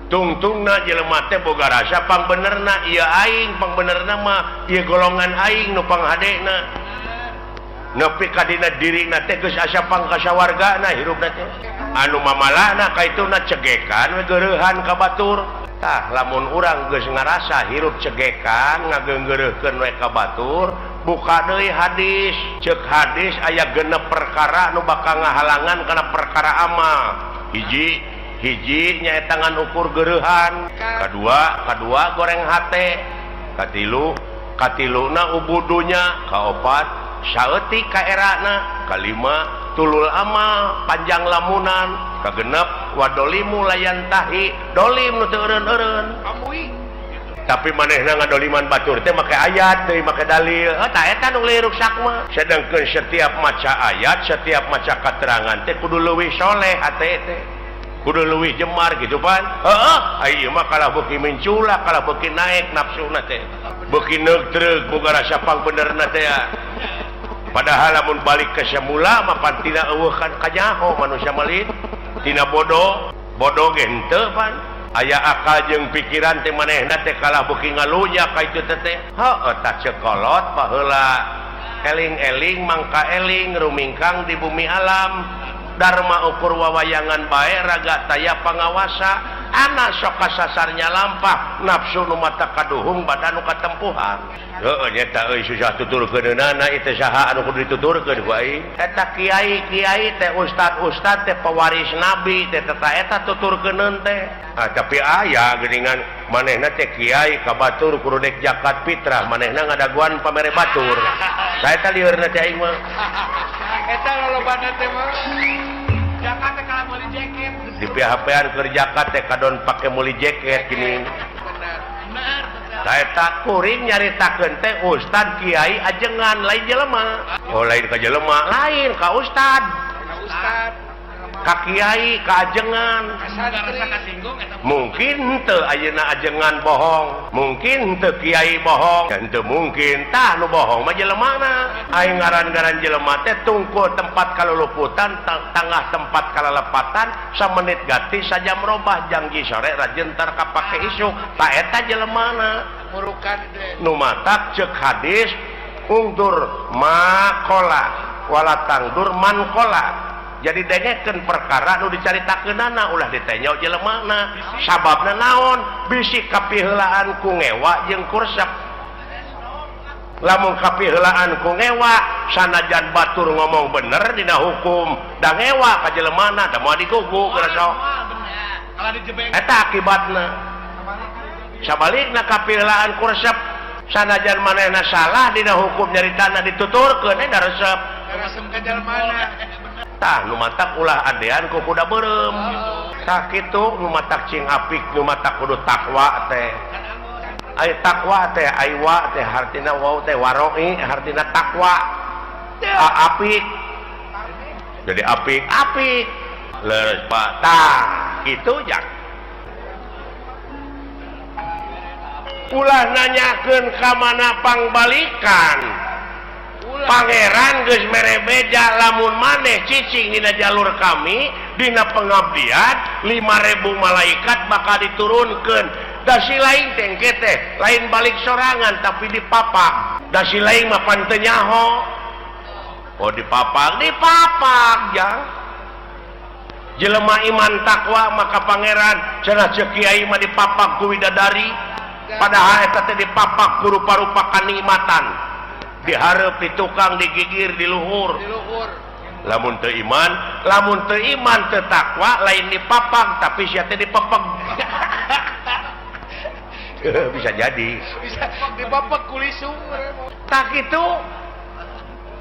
Tungtungna jelema teh boga rasa pangbenerna ieu aing, pangbenerna mah ieu golongan aing nu panghadena. Nepi ka dina dirina teh geus asa pangkasawargana hirupna teh. Anu mamalana kaituna cegekan we geureuhan ka batur. Tah lamun urang geus ngarasa hirup cegekan ngageunggeureuhkeun we ka batur, Buka deui hadis, cek hadis aya genep perkara nu bakal ngahalangan kana perkara amal. Hiji, hiji nyaeta ngan ukur gereuhan. Kadua goreng hate. Katilu, katiluna ubudunya. Kaopat, saeutik kaerana. Kalima, tulul amal, panjang lamunan. Kagenep, wadolimu layantahi, dolim nu teu eureun-eureun. Tapi manehna ngadoliman batur teh make ayat deui, make dalil. Heuh, tah eta nu leuwih ruksak mah. Sedangkeun setiap maca ayat, setiap maca katerangan teh kudu leuwih soleh hate teh. Kudu leuwih jemar gitu pan. Heeh, ai ieu mah kalah beuki mencula, kalah beuki naek nafsuna teh. Beuki neugtreug boga rasa pangbenerna teh ya. Padahal lamun balik ke semula mah pan tina eueuh kan kanyaho manusia mah lin. Tina bodoh, bodoh ge henteu pan. Aya akal jeung pikiran teh manehna teh kalah beuki ngalunya ka itu teh teh. Heueuh tah cekolot baheula. Eling-eling mangka eling rumingkang di bumi alam. Dharma ukur wawayangan bae raga taya pangawasa. Anak sok kasasarnya lampah, nafsu nu mata kaduhung badan nu katempuhan. Heueuh nya euy susah tuturkeunana ieu teh saha anu kudu dituturkeun ku aing. Eta kiai-kiai teh ustad-ustad teh pewaris nabi teh teta eta tuturkeuneun teh. Ah tapi aya geuningan manehna teh kiai ka batur kudu dek zakat fitrah, manehna ngadaguan pamere batur. Saeta liurna teh aing mah. Eta lolobana teh mah. Zakat teh kalah meuli jaket. Di PHP-an keur zakat teh kadon pake meuli jaket gini. Bener. Saeta kuring nyaritakeun teh ustad kiai ajengan lain jelema. Oh lain ka jelema, lain ka ustad. Ka ustad. Ka kiai, ka ajengan. Mungkin henteu ayeuna ajengan bohong, mungkin henteu kiai bohong, henteu mungkin tah nu bohong mah jelemana. Aing ngaran-ngaran jelema teh tungkul tempat kaluluputan, tangah tempat kalalepatan, samenit ganti sajam robah jangji sore rajin tar kapake isuk. Ta eta jelemana. Murukan teh. Nu matak ceuk hadis ungdur makola wala tangdur mankola. Jadi dengekeun perkara nu dicaritakeunana ulah ditenyo jelemana. Sababna naon? Bisi kapiheulaan ku ngewa jeung kursep. Lamun kapiheulaan ku ngewa sanajan batur ngomong bener dina hukum, da ngewa ka jelemana da moal digugu geus sok. Eta akibatna. Sabalikna kapiheulaan kursep sanajan manehna salah dina hukum nyaritana dituturkeun da resep. Resep ka jelemana. Tah nu matak ulah adean ku kuda beureum. Tah kitu nu matak cing apik nu matak kudu takwa teh. Ai takwa teh ai wa teh hartina wau teh waroi hartina takwa. A apik. Jadi apik apik. Leres Pak. Tah kitu jang. Ulah nanyakeun ka mana pangbalikan. Pangeran geus mere beja lamun maneh cicing dina jalur kami dina pengabdian 5000 malaikat bakal diturunkeun. Da si lain teh engke teh lain balik sorangan tapi dipapak. Da si lain mah pan teu nyaho. Oh dipapak, dipapak jang. Jelema iman takwa maka pangeran cenah ceuk kiai mah dipapak ku widadari. Padahal eta teh dipapak ku rupa-rupa kanikmatan. Dihareup di tukang, digigir di luhur. Lamun teu iman, lamun teu iman teu takwa lain dipapak tapi sia teh dipepeg. Bisa jadi. Bisa dipepeg ku lisung. Tah kitu.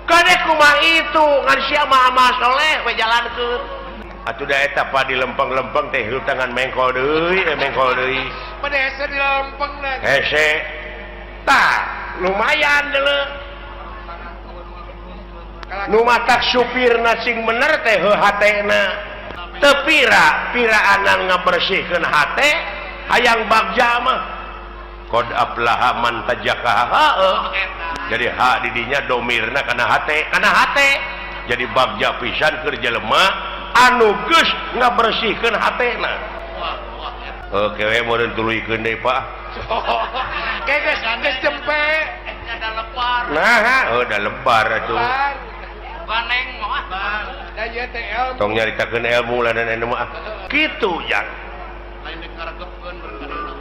Kade kumaha itu ngan sia mah amal soleh we jalankeun. Atuh da eta pa di lempeng-lempeng teh hutangan mengkol deui, mengkol deui. Pada hese di lempengna. Hese. Tah, lumayan deuleu. Nu matak supirna sing bener teh heuh hatena. Teu pira, piraanan ngabersihkeun hate, hayang bagja mah. Qad aflaha man tajakaha. Heueuh. Jadi ha di dinya domirna kana hate, kana hate. Jadi bagja pisan keur jelema anu geus ngabersihkeun hatena. Heuh kewe meureun tuluykeun deui Pak. Ke geus geus cempe. Ada lebar. Nah, oh da lebar atuh. Baneng mah. Da ieu teh ilmu. Tong nyaritakeun ilmu lah dan anu mah. Kitu jang. Lain deuk ngaregepkeun berkarana.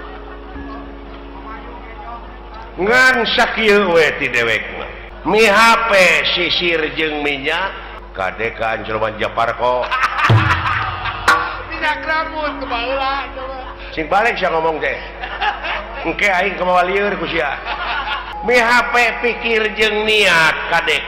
Ngan sakieu we ti dewek mah. Mi HP sisir jeung minyak kade ka Ancelman Japarko. Minyak rambut kebaheula. Sing balik sia ngomong teh. Engke aing kumaha lieur ku sia. Mi HP pikir jeung niat kade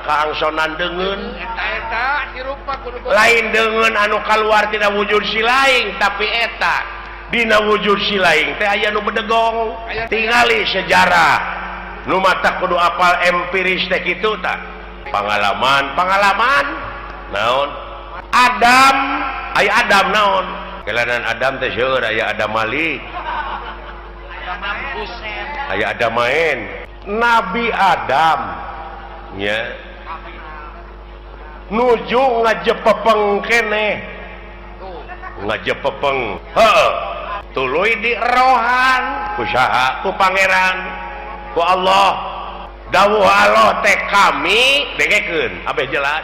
kaangsonan deungeun. Eta hirup mah kudu lain deungeun anu kaluar tina wujud si laing tapi eta dina wujud si laing teh aya nu bedegong. Tingali sejarah nu mata kudu apal empiris teh kitu tah. Pangalaman pangalaman naon Adam aya Adam naon kelanan Adam teh seueur aya Adam Malik aya Adam main Nabi Adam nya nuju ngajepepeng keneh ngajepepeng heuh tuluy dirohan ku saha ku pangeran ku Allah dawuh Allah teh kami dengekeun abeh jelas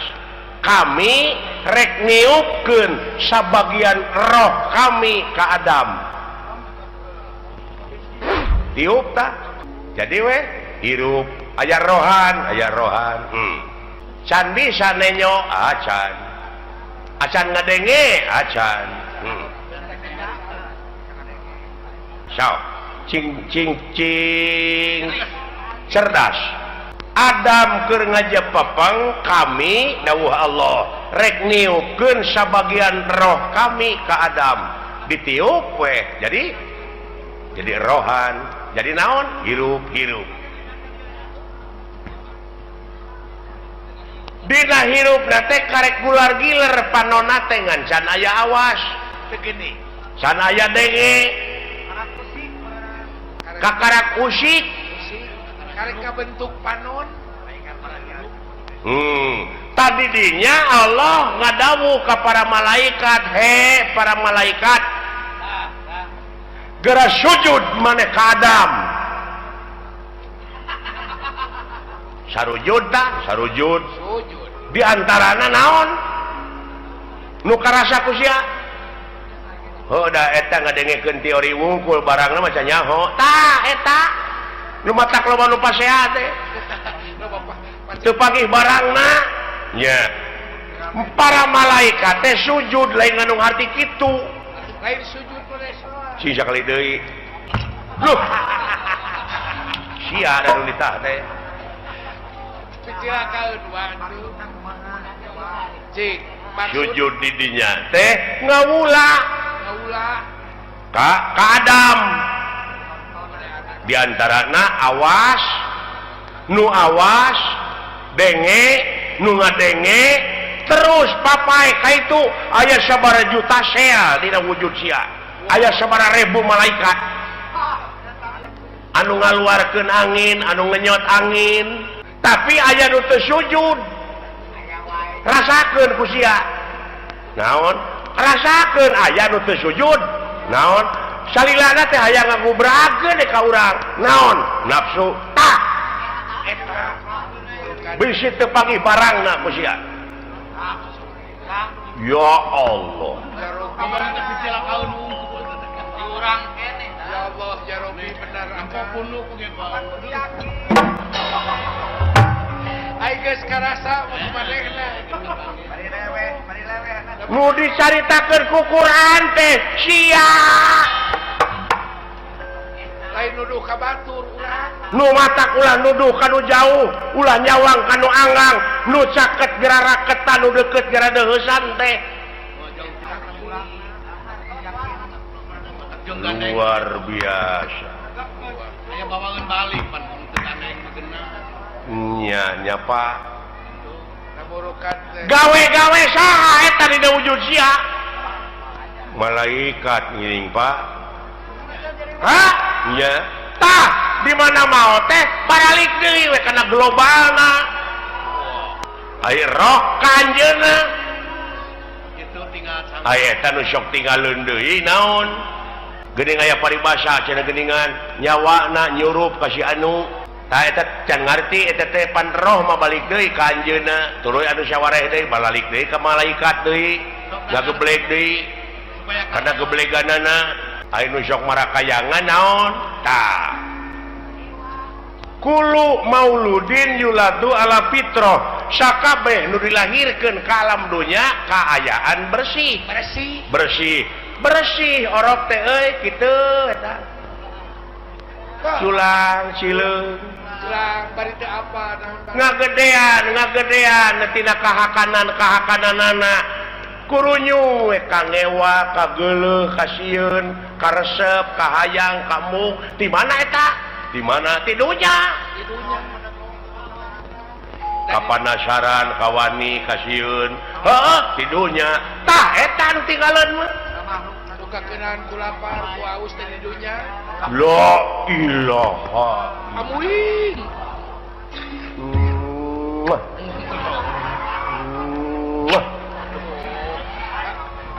kami rek niupkeun sabagian roh kami ka Adam tiup tah jadi we hirup aya rohan can bisa nenyo acan acan ngadenge acan sok cing cing cing cerdas Adam keur ngajepepeng kami dawuh Allah rek niupkeun sabagian roh kami ka Adam ditiup we jadi rohan jadi naon hirup hirup dina hirup teh karek gular giler panona teh ngan can aya awas segini can aya denge kakarak usik karek kabentuk panon. Tadi dinya Allah ngadawuh ka para malaikat he para malaikat geura sujud maneh ka Adam sarujud tah sarujud di antarana naon nu karasa ku sia heuh da eta ngadengekeun teori wungkul barangna mah can nyaho tah eta nu matak loba nu pasea teh teu pagih barangna nya para malaikat teh sujud lain ngandung harti kitu lain sujud sing sakali deui loh sia da nu ditah teh sujud di dinya teh ngawula ka Adam diantarana awas nu awas denge nu ngadenge terus papai ka itu aya sabaraha juta sel dina wujud sia aya sabaraha ribu malaikat anu ngaluarkeun angin anu ngenyot angin tapi aya nu teu sujud rasakeun ku sia naon rasakeun aya nu teu sujud naon salilana teh hayang ngagubrakeun ka urang naon nafsu tah eta bisi teu panggih barangna ku sia ya Allah ya Allah ya Rabbi benar angka bunuh ge ai geus karasa mah manehna nu dicaritakeun ku Quran teh sia lain nuduh ka batur urang nu matak ulah nuduh ka nu jauh ulah nyawang ka nu anggang nu caket geura raketan nu deukeut geura deuheusan teh luar biasa aya bawangan balik pan teu gandeng mah nya nya Pak naburukan gawe-gawe saha eta dina wujud sia malaikat ngiring Pak ha nya tah di mana mau teh baralik deui we kana globalna ai roh ka anjeunna kitu tinggal ai eta nu sok tinggalun deui naon geuning aya paribasa cenah geuningan nyawana nyurup ka si anu tah eta can ngarti eta teh pan roh mah balik deui ka anjeunna tuluy anu sawareh deui balalik deui ka malaikat deui ngageblek deui kana gebleganana ai nu sok marakayangan naon tah Kulu mauludin yuladu ala fitrah sakabeh nu dilahirkeun ka alam dunya kaayaan bersih bersih bersih bersih orok teh euy kitu eta culang cileung culang bari teu apa naon ngagedean tina kahakanan-kahakananana kurunyu we kangewa kageuleuh kasieun karesep kahayang kamu di mana eta di mana tidunya kapanasaran kawani kasieun heuh tidunya tah eta nu tinggaleun mah suka keunaan ku lapar ku aus teh di dunya la ilaha amuing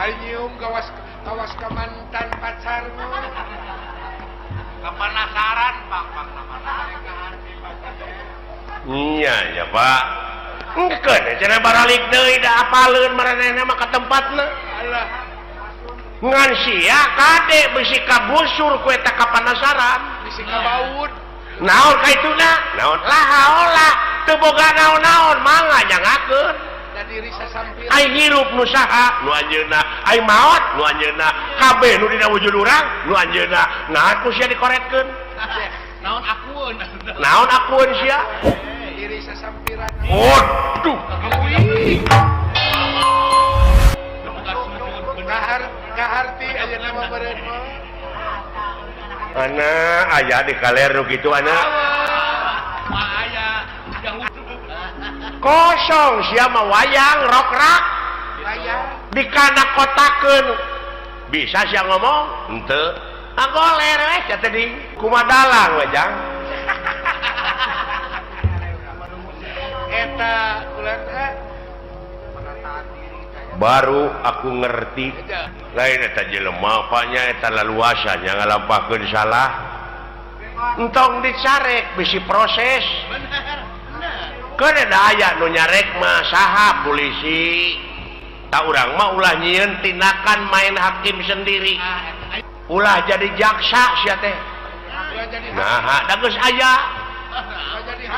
ari nyium kawas ka mantan pacar mah Kepanasaran Pak Pak iya ya Pak engkeun cenah baralik deui da apaleun maranehna mah ka tempatna alah ngan sia kade bisi kabusur ku eta kapanasaran bisi kabaud naon ka ituna naon lahaola teu boga naon-naon mangga nyangakeun da diri sasampir ai hirup nu saha nu anjeunna ai maot nu anjeunna kabeh nu dina wujud urang nu anjeunna nah ku sia dikoretkeun naon akueun naon akueun sia diri sasampiran waduh kaharti ayeuna mah beureun mah ana aya di kaler nu kitu ana aya kosong sia mah wayang rokrak wayang dikana kotakeun bisa sia ngomong henteu agoler we sia teh di kumadalang we jang eta ulah baru aku ngerti lain eta jelema apanya eta laluasanya ngalampahkeun salah entong dicarek bisi proses keun da aya nu nyarek mah saha polisi tak urang mah ulah nyieun tindakan main hakim sendiri ulah jadi jaksa sia teh nah da geus aya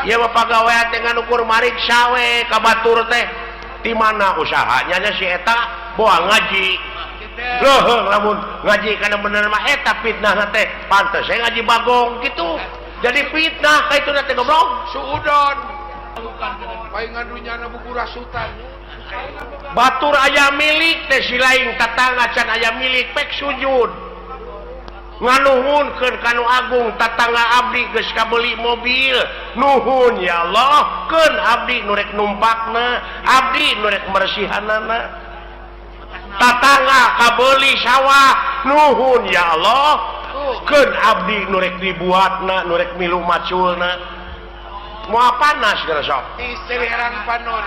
ieu mah pagawean teh ngan ukur mariksa we ka batur teh di mana usahanya nya si eta boa ngaji leuheung lamun ngaji kana bener mah eta fitnahna teh pantes we ngaji bagong kitu jadi fitnah ka ituna teh goblok suudon paingan dunyana buku rasutan batur aya milik teh si lain tatangga can aya milik pek sujud nganuhunkeun ka nu agung tatangga abdi geus kabeuli mobil nuhun ya Allah keun abdi nu rek numpakna abdi nu rek mersihanana tatangga kabeuli sawah nuhun ya Allah keun abdi nu rek dibuatna nu rek milu maculna moal panas geus sok diselerang panon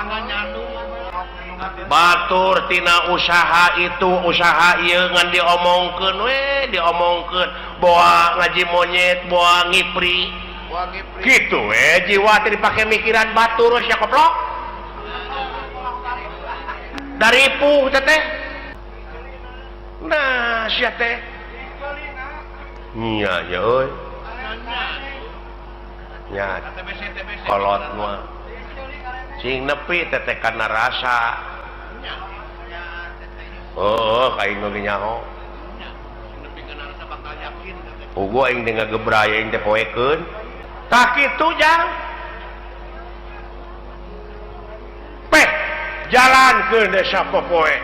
batur tina usaha itu usaha ieu ngan diomongkeun we diomongkeun boa ngaji monyet boa ngipri kitu we jiwa teh dipake mikiran batur sia koplok daripuh teh teh nah sia teh nya nya euy nya kolot mah cing nepi teh teh kana rasa oh aing ge nyaho ugu aing teh ngagebray aing teh poekeun tah kitu jang peh jalankeun desa popoe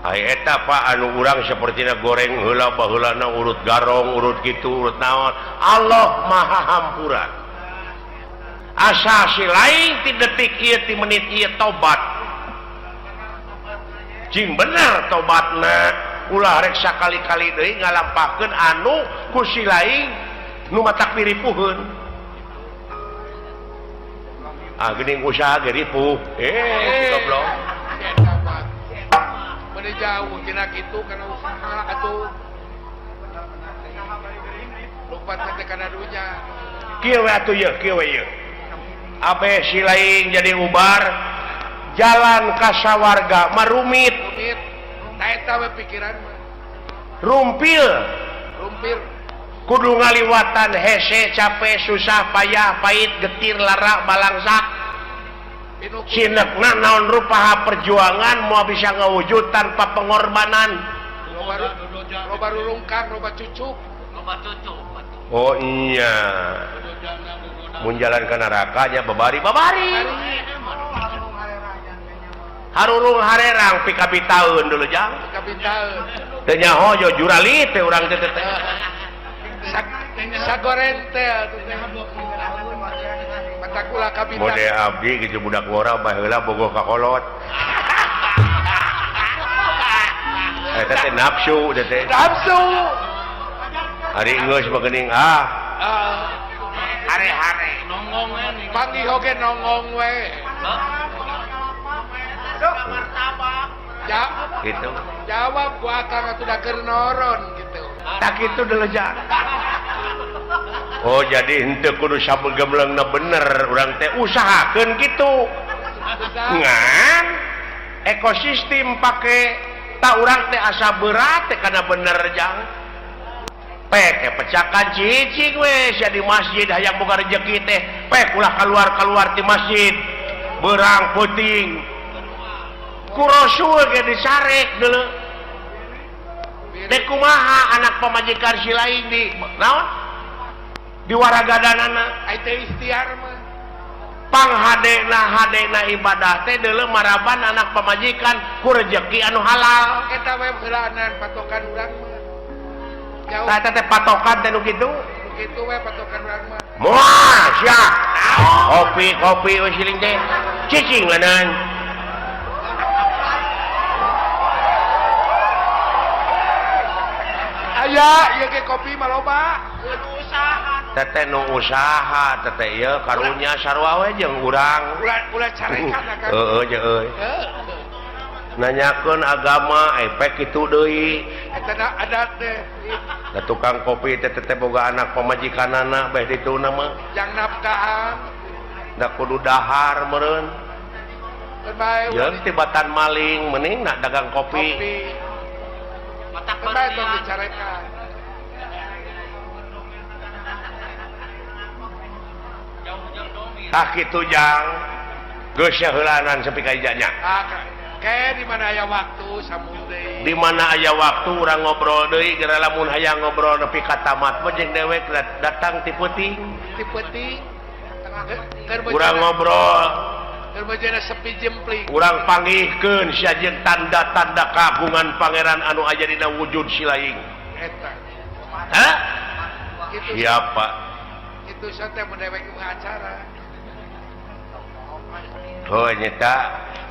ai eta Pak anu urang sapertina goreng heula baheulana urut garong urut kitu urut naon Allah Maha Hampura asa si lain ti detik ieu ti menit ieu tobat cing bener tobatna ulah rek sakali-kali deui ngalampahkeun anu ku si lain nu matak diripuheun ah geuning usaha ge ripuh goblok bade jauh tina kitu kana usaha atuh lompat teh kana dunya kieu we atuh ieu kieu we ieu abe si lain jadi ubar jalan ka sawarga marumit rumit ta eta we pikiran mah rumpil rumpil Kudu ngaliwatan hese capek susah payah pahit getir lara balangsak. Sinekna naon rupaha perjuangan mau bisa ngawujud tanpa pengorbanan. Loba rurungkang, loba cucuk. Oh iya. Mun jalan ka neraka nya babari babari. Harurung harerang pikabitaeun dulu jang. Pikabitaeun. Teu nyaho jo jurali teh urang teh teh. Sagoren teh atuh teh. Matakula kabita. Mode abdi kitu budak ngora baheula bogoh ka kolot. Eta teh nafsu teh teh. Nafsu. Ari geus mah geuning ah. Hare-hare nongong we. Panggih oge nongong we. Ya, gitu. Jawab ku akang atuh da keur noron gitu. Tak kitu deuleu jang. Oh jadi henteu kudu sabegemleungna bener urang teh usahakeun kitu. Ngan ekosistem pake tak urang teh asa berat teh kana bener jang. Pek pecakan cicing we sia di masjid hayang boga rejeki teh pek ulah keluar-keluar ti masjid. Beurang peuting. Ku Rasul ge disarek deuleu. Dek kumaha anak pamajikan si lain di naon? Di waragadanana ai teh ikhtiar mah. Panghadena hadena ibadah teh deuleu maraban anak pamajikan ku rejeki anu halal. Eta we heulaanan patokan urang mah. Jauh. Tah eta teh patokan teh nu kitu. Nu kitu we patokan urang mah. Moal sia. Kopi kopi we siling teh. Cicing leunan. Aya ieu ge kopi mah loba. Teteh nu usaha teteh ieu karunya sarua we jeung urang. Ulah carekan akang. Heeh jeung euy. Nanyakeun agama efek kitu deui. Eta adat teh. Da tukang kopi teh teteh boga anak pamajikanana beh dituna mah. Jang nafkahan. Da kudu dahar meureun. Jeung tibatan maling mending nak dagang kopi. Kopi. Bae tong dicarekan. Tah kitu jang. Geus heulaanan sampai ka ijanya. Ah, ke di mana aya waktu sambung deui. Di mana aya waktu urang ngobrol deui geura lamun hayang ngobrol nepi ka tamat mah jeung dewek datang ti peuting. Ti peuting. Urang ngobrol. Keur bajana sepi jempling. Urang panggihkeun sia jeung tanda-tanda kagungan pangeran anu aya dina wujud si laing. Eta. Hah? Siapa? Kitu teh mun dewek acara. Oh nyata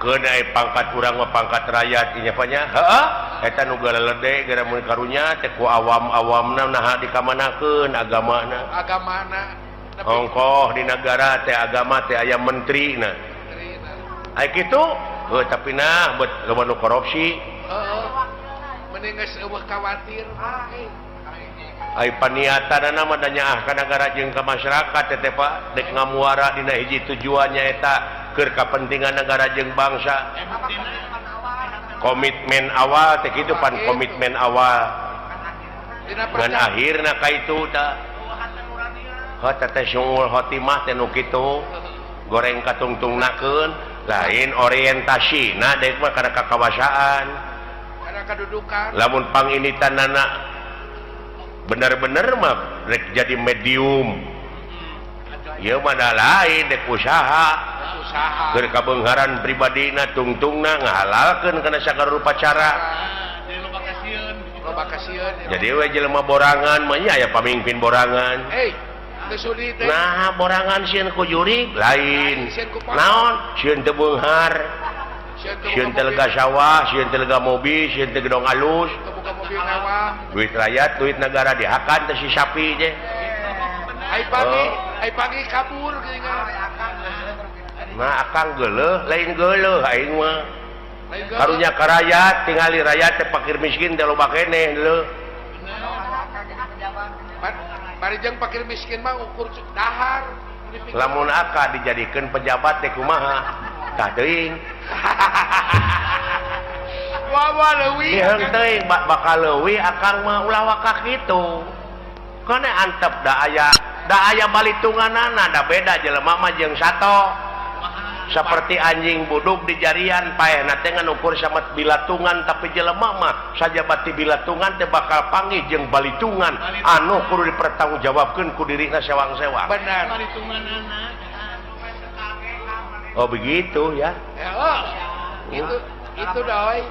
keun ai pangkat urang mah pangkat rakyat ieu nya heeh eta nu galelede gara mun karunya teh ku awam-awamna naha dikamanakeun agamana. Agamana. Ongkoh di negara teh agama teh aya menterina. Ai kitu heuh tapi nah buat loba nu korupsi. Heeh. Mending geus eueuh khawatir. Ai paniatanana mah da nyaah ka nagara jeung ka masyarakat teh teh Pak dek ngamuara dina hiji tujuannya eta keur kapentingan negara jeung bangsa. Komitmen awal teh kitu pan komitmen awal. Dan akhirna ka itu tah. Heuh teh sungul khotimah teh nu kitu. Goreng katungtungnakeun lain orientasi nah dek mah kana kakawasaan kana kadudukan lamun panginitanana bener-bener mah rek jadi medium ieu mah da lain dek usaha keur kabeungharan pribadina tungtungna ngahalalkeun kana sagala rupa cara jadi we jelema borangan mah nya aya pamimpin borangan nah borangan sieun ku jurig lain naon sieun teu beunghar sieun teu lega sawah sieun teu lega mobil sieun teu gedong alus duit rakyat duit negara dihakan teh si sapi teh ai pagi kabur geuningan nah akang geuleuh lain geuleuh aing mah karunya ka rakyat tingali rakyat teh fakir miskin teh loba keneh leuh bari jeung fakir miskin mah ukur dahar lamun aka dijadikeun pejabat teh kumaha tah teuing wawa leuwih teuing bakal leuwih akang mah ulah wakak kitu. Bukannya antep da aya balitunganana da beda jelema mah jeung sato. Seperti anjing buduk di jarian paehna teh ngan ukur sama bilatungan tapi jelema mah sajabati bilatungan teh bakal panggih jeung balitungan anu kudu dipertanggungjawabkeun ku dirina sewang-sewang. Benar. Oh begitu ya. Oh, itu doi.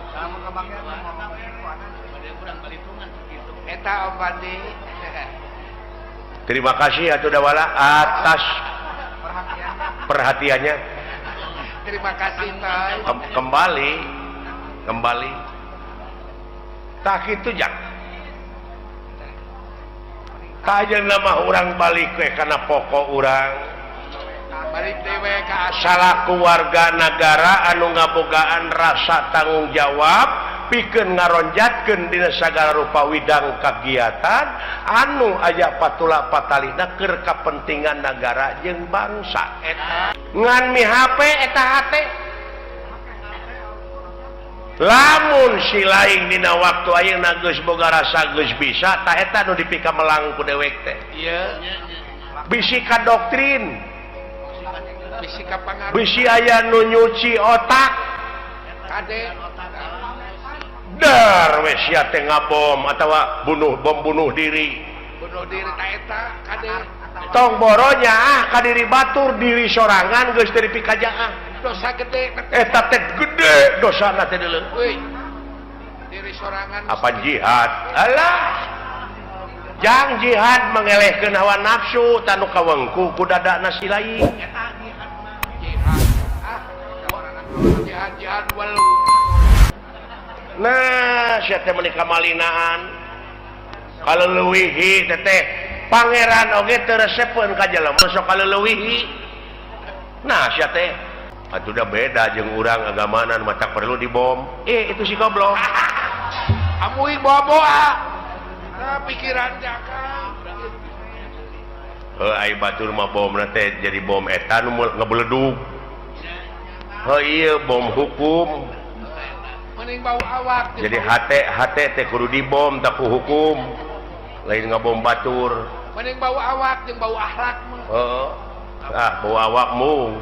Eta Om Pandi. Terima kasih atuh Dawala atas perhatiannya. Terima kasih Toy. Kembali. Tak itu jak. Kajeun mah urang balik we kana pokok urang. Balik dewe ka salaku warga nagara anu ngabogaan rasa tanggung jawab pikeun ngaronjatkeun dina sagala rupa widang kagiatan anu aya patula patalina keur kapentingan nagara jeung bangsa. Ngan mi HP eta hate lamun si lain dina waktu ayeuna geus boga rasa geus bisa tah eta nu dipikamelang ku dewek teh. Ieu bisi ka doktrin, bisi ka pangaruh, bisi aya nu nyuci otak kade dar we sia teh ngabom atawa bunuh bom bunuh diri ta eta kade tong boronya ah ka diri batur diri sorangan geus teu dipikajaah dosa gede eta teh gede dosana teh deuleu euy diri sorangan apa jihad alah jang jihad mengelehkeun hawa nafsu tanu kawengku ku dadana si lain eta jihad ah jihad jihad walu. Nah sia teh meuni kamalinaan kaleuwihi teh pangeran oge teu resepeun ka jelema sok kaleuwihi. Nah sia teh atuh da beda jeung urang agamanan mata perlu dibom. Itu si goblok. Amuy bobo-boa. Nah pikiran jaka. Heuh ai batur mah bomna teh jadi bom eta nu ngebeledug. Heuh ieu bom hukum. Mending bau awak. Jadi hate teh kudu dibom tak ku hukum. Lain ngabom batur. Mending bau awak jeung bau akhlak mah. Heeh. Ah bau awakmu.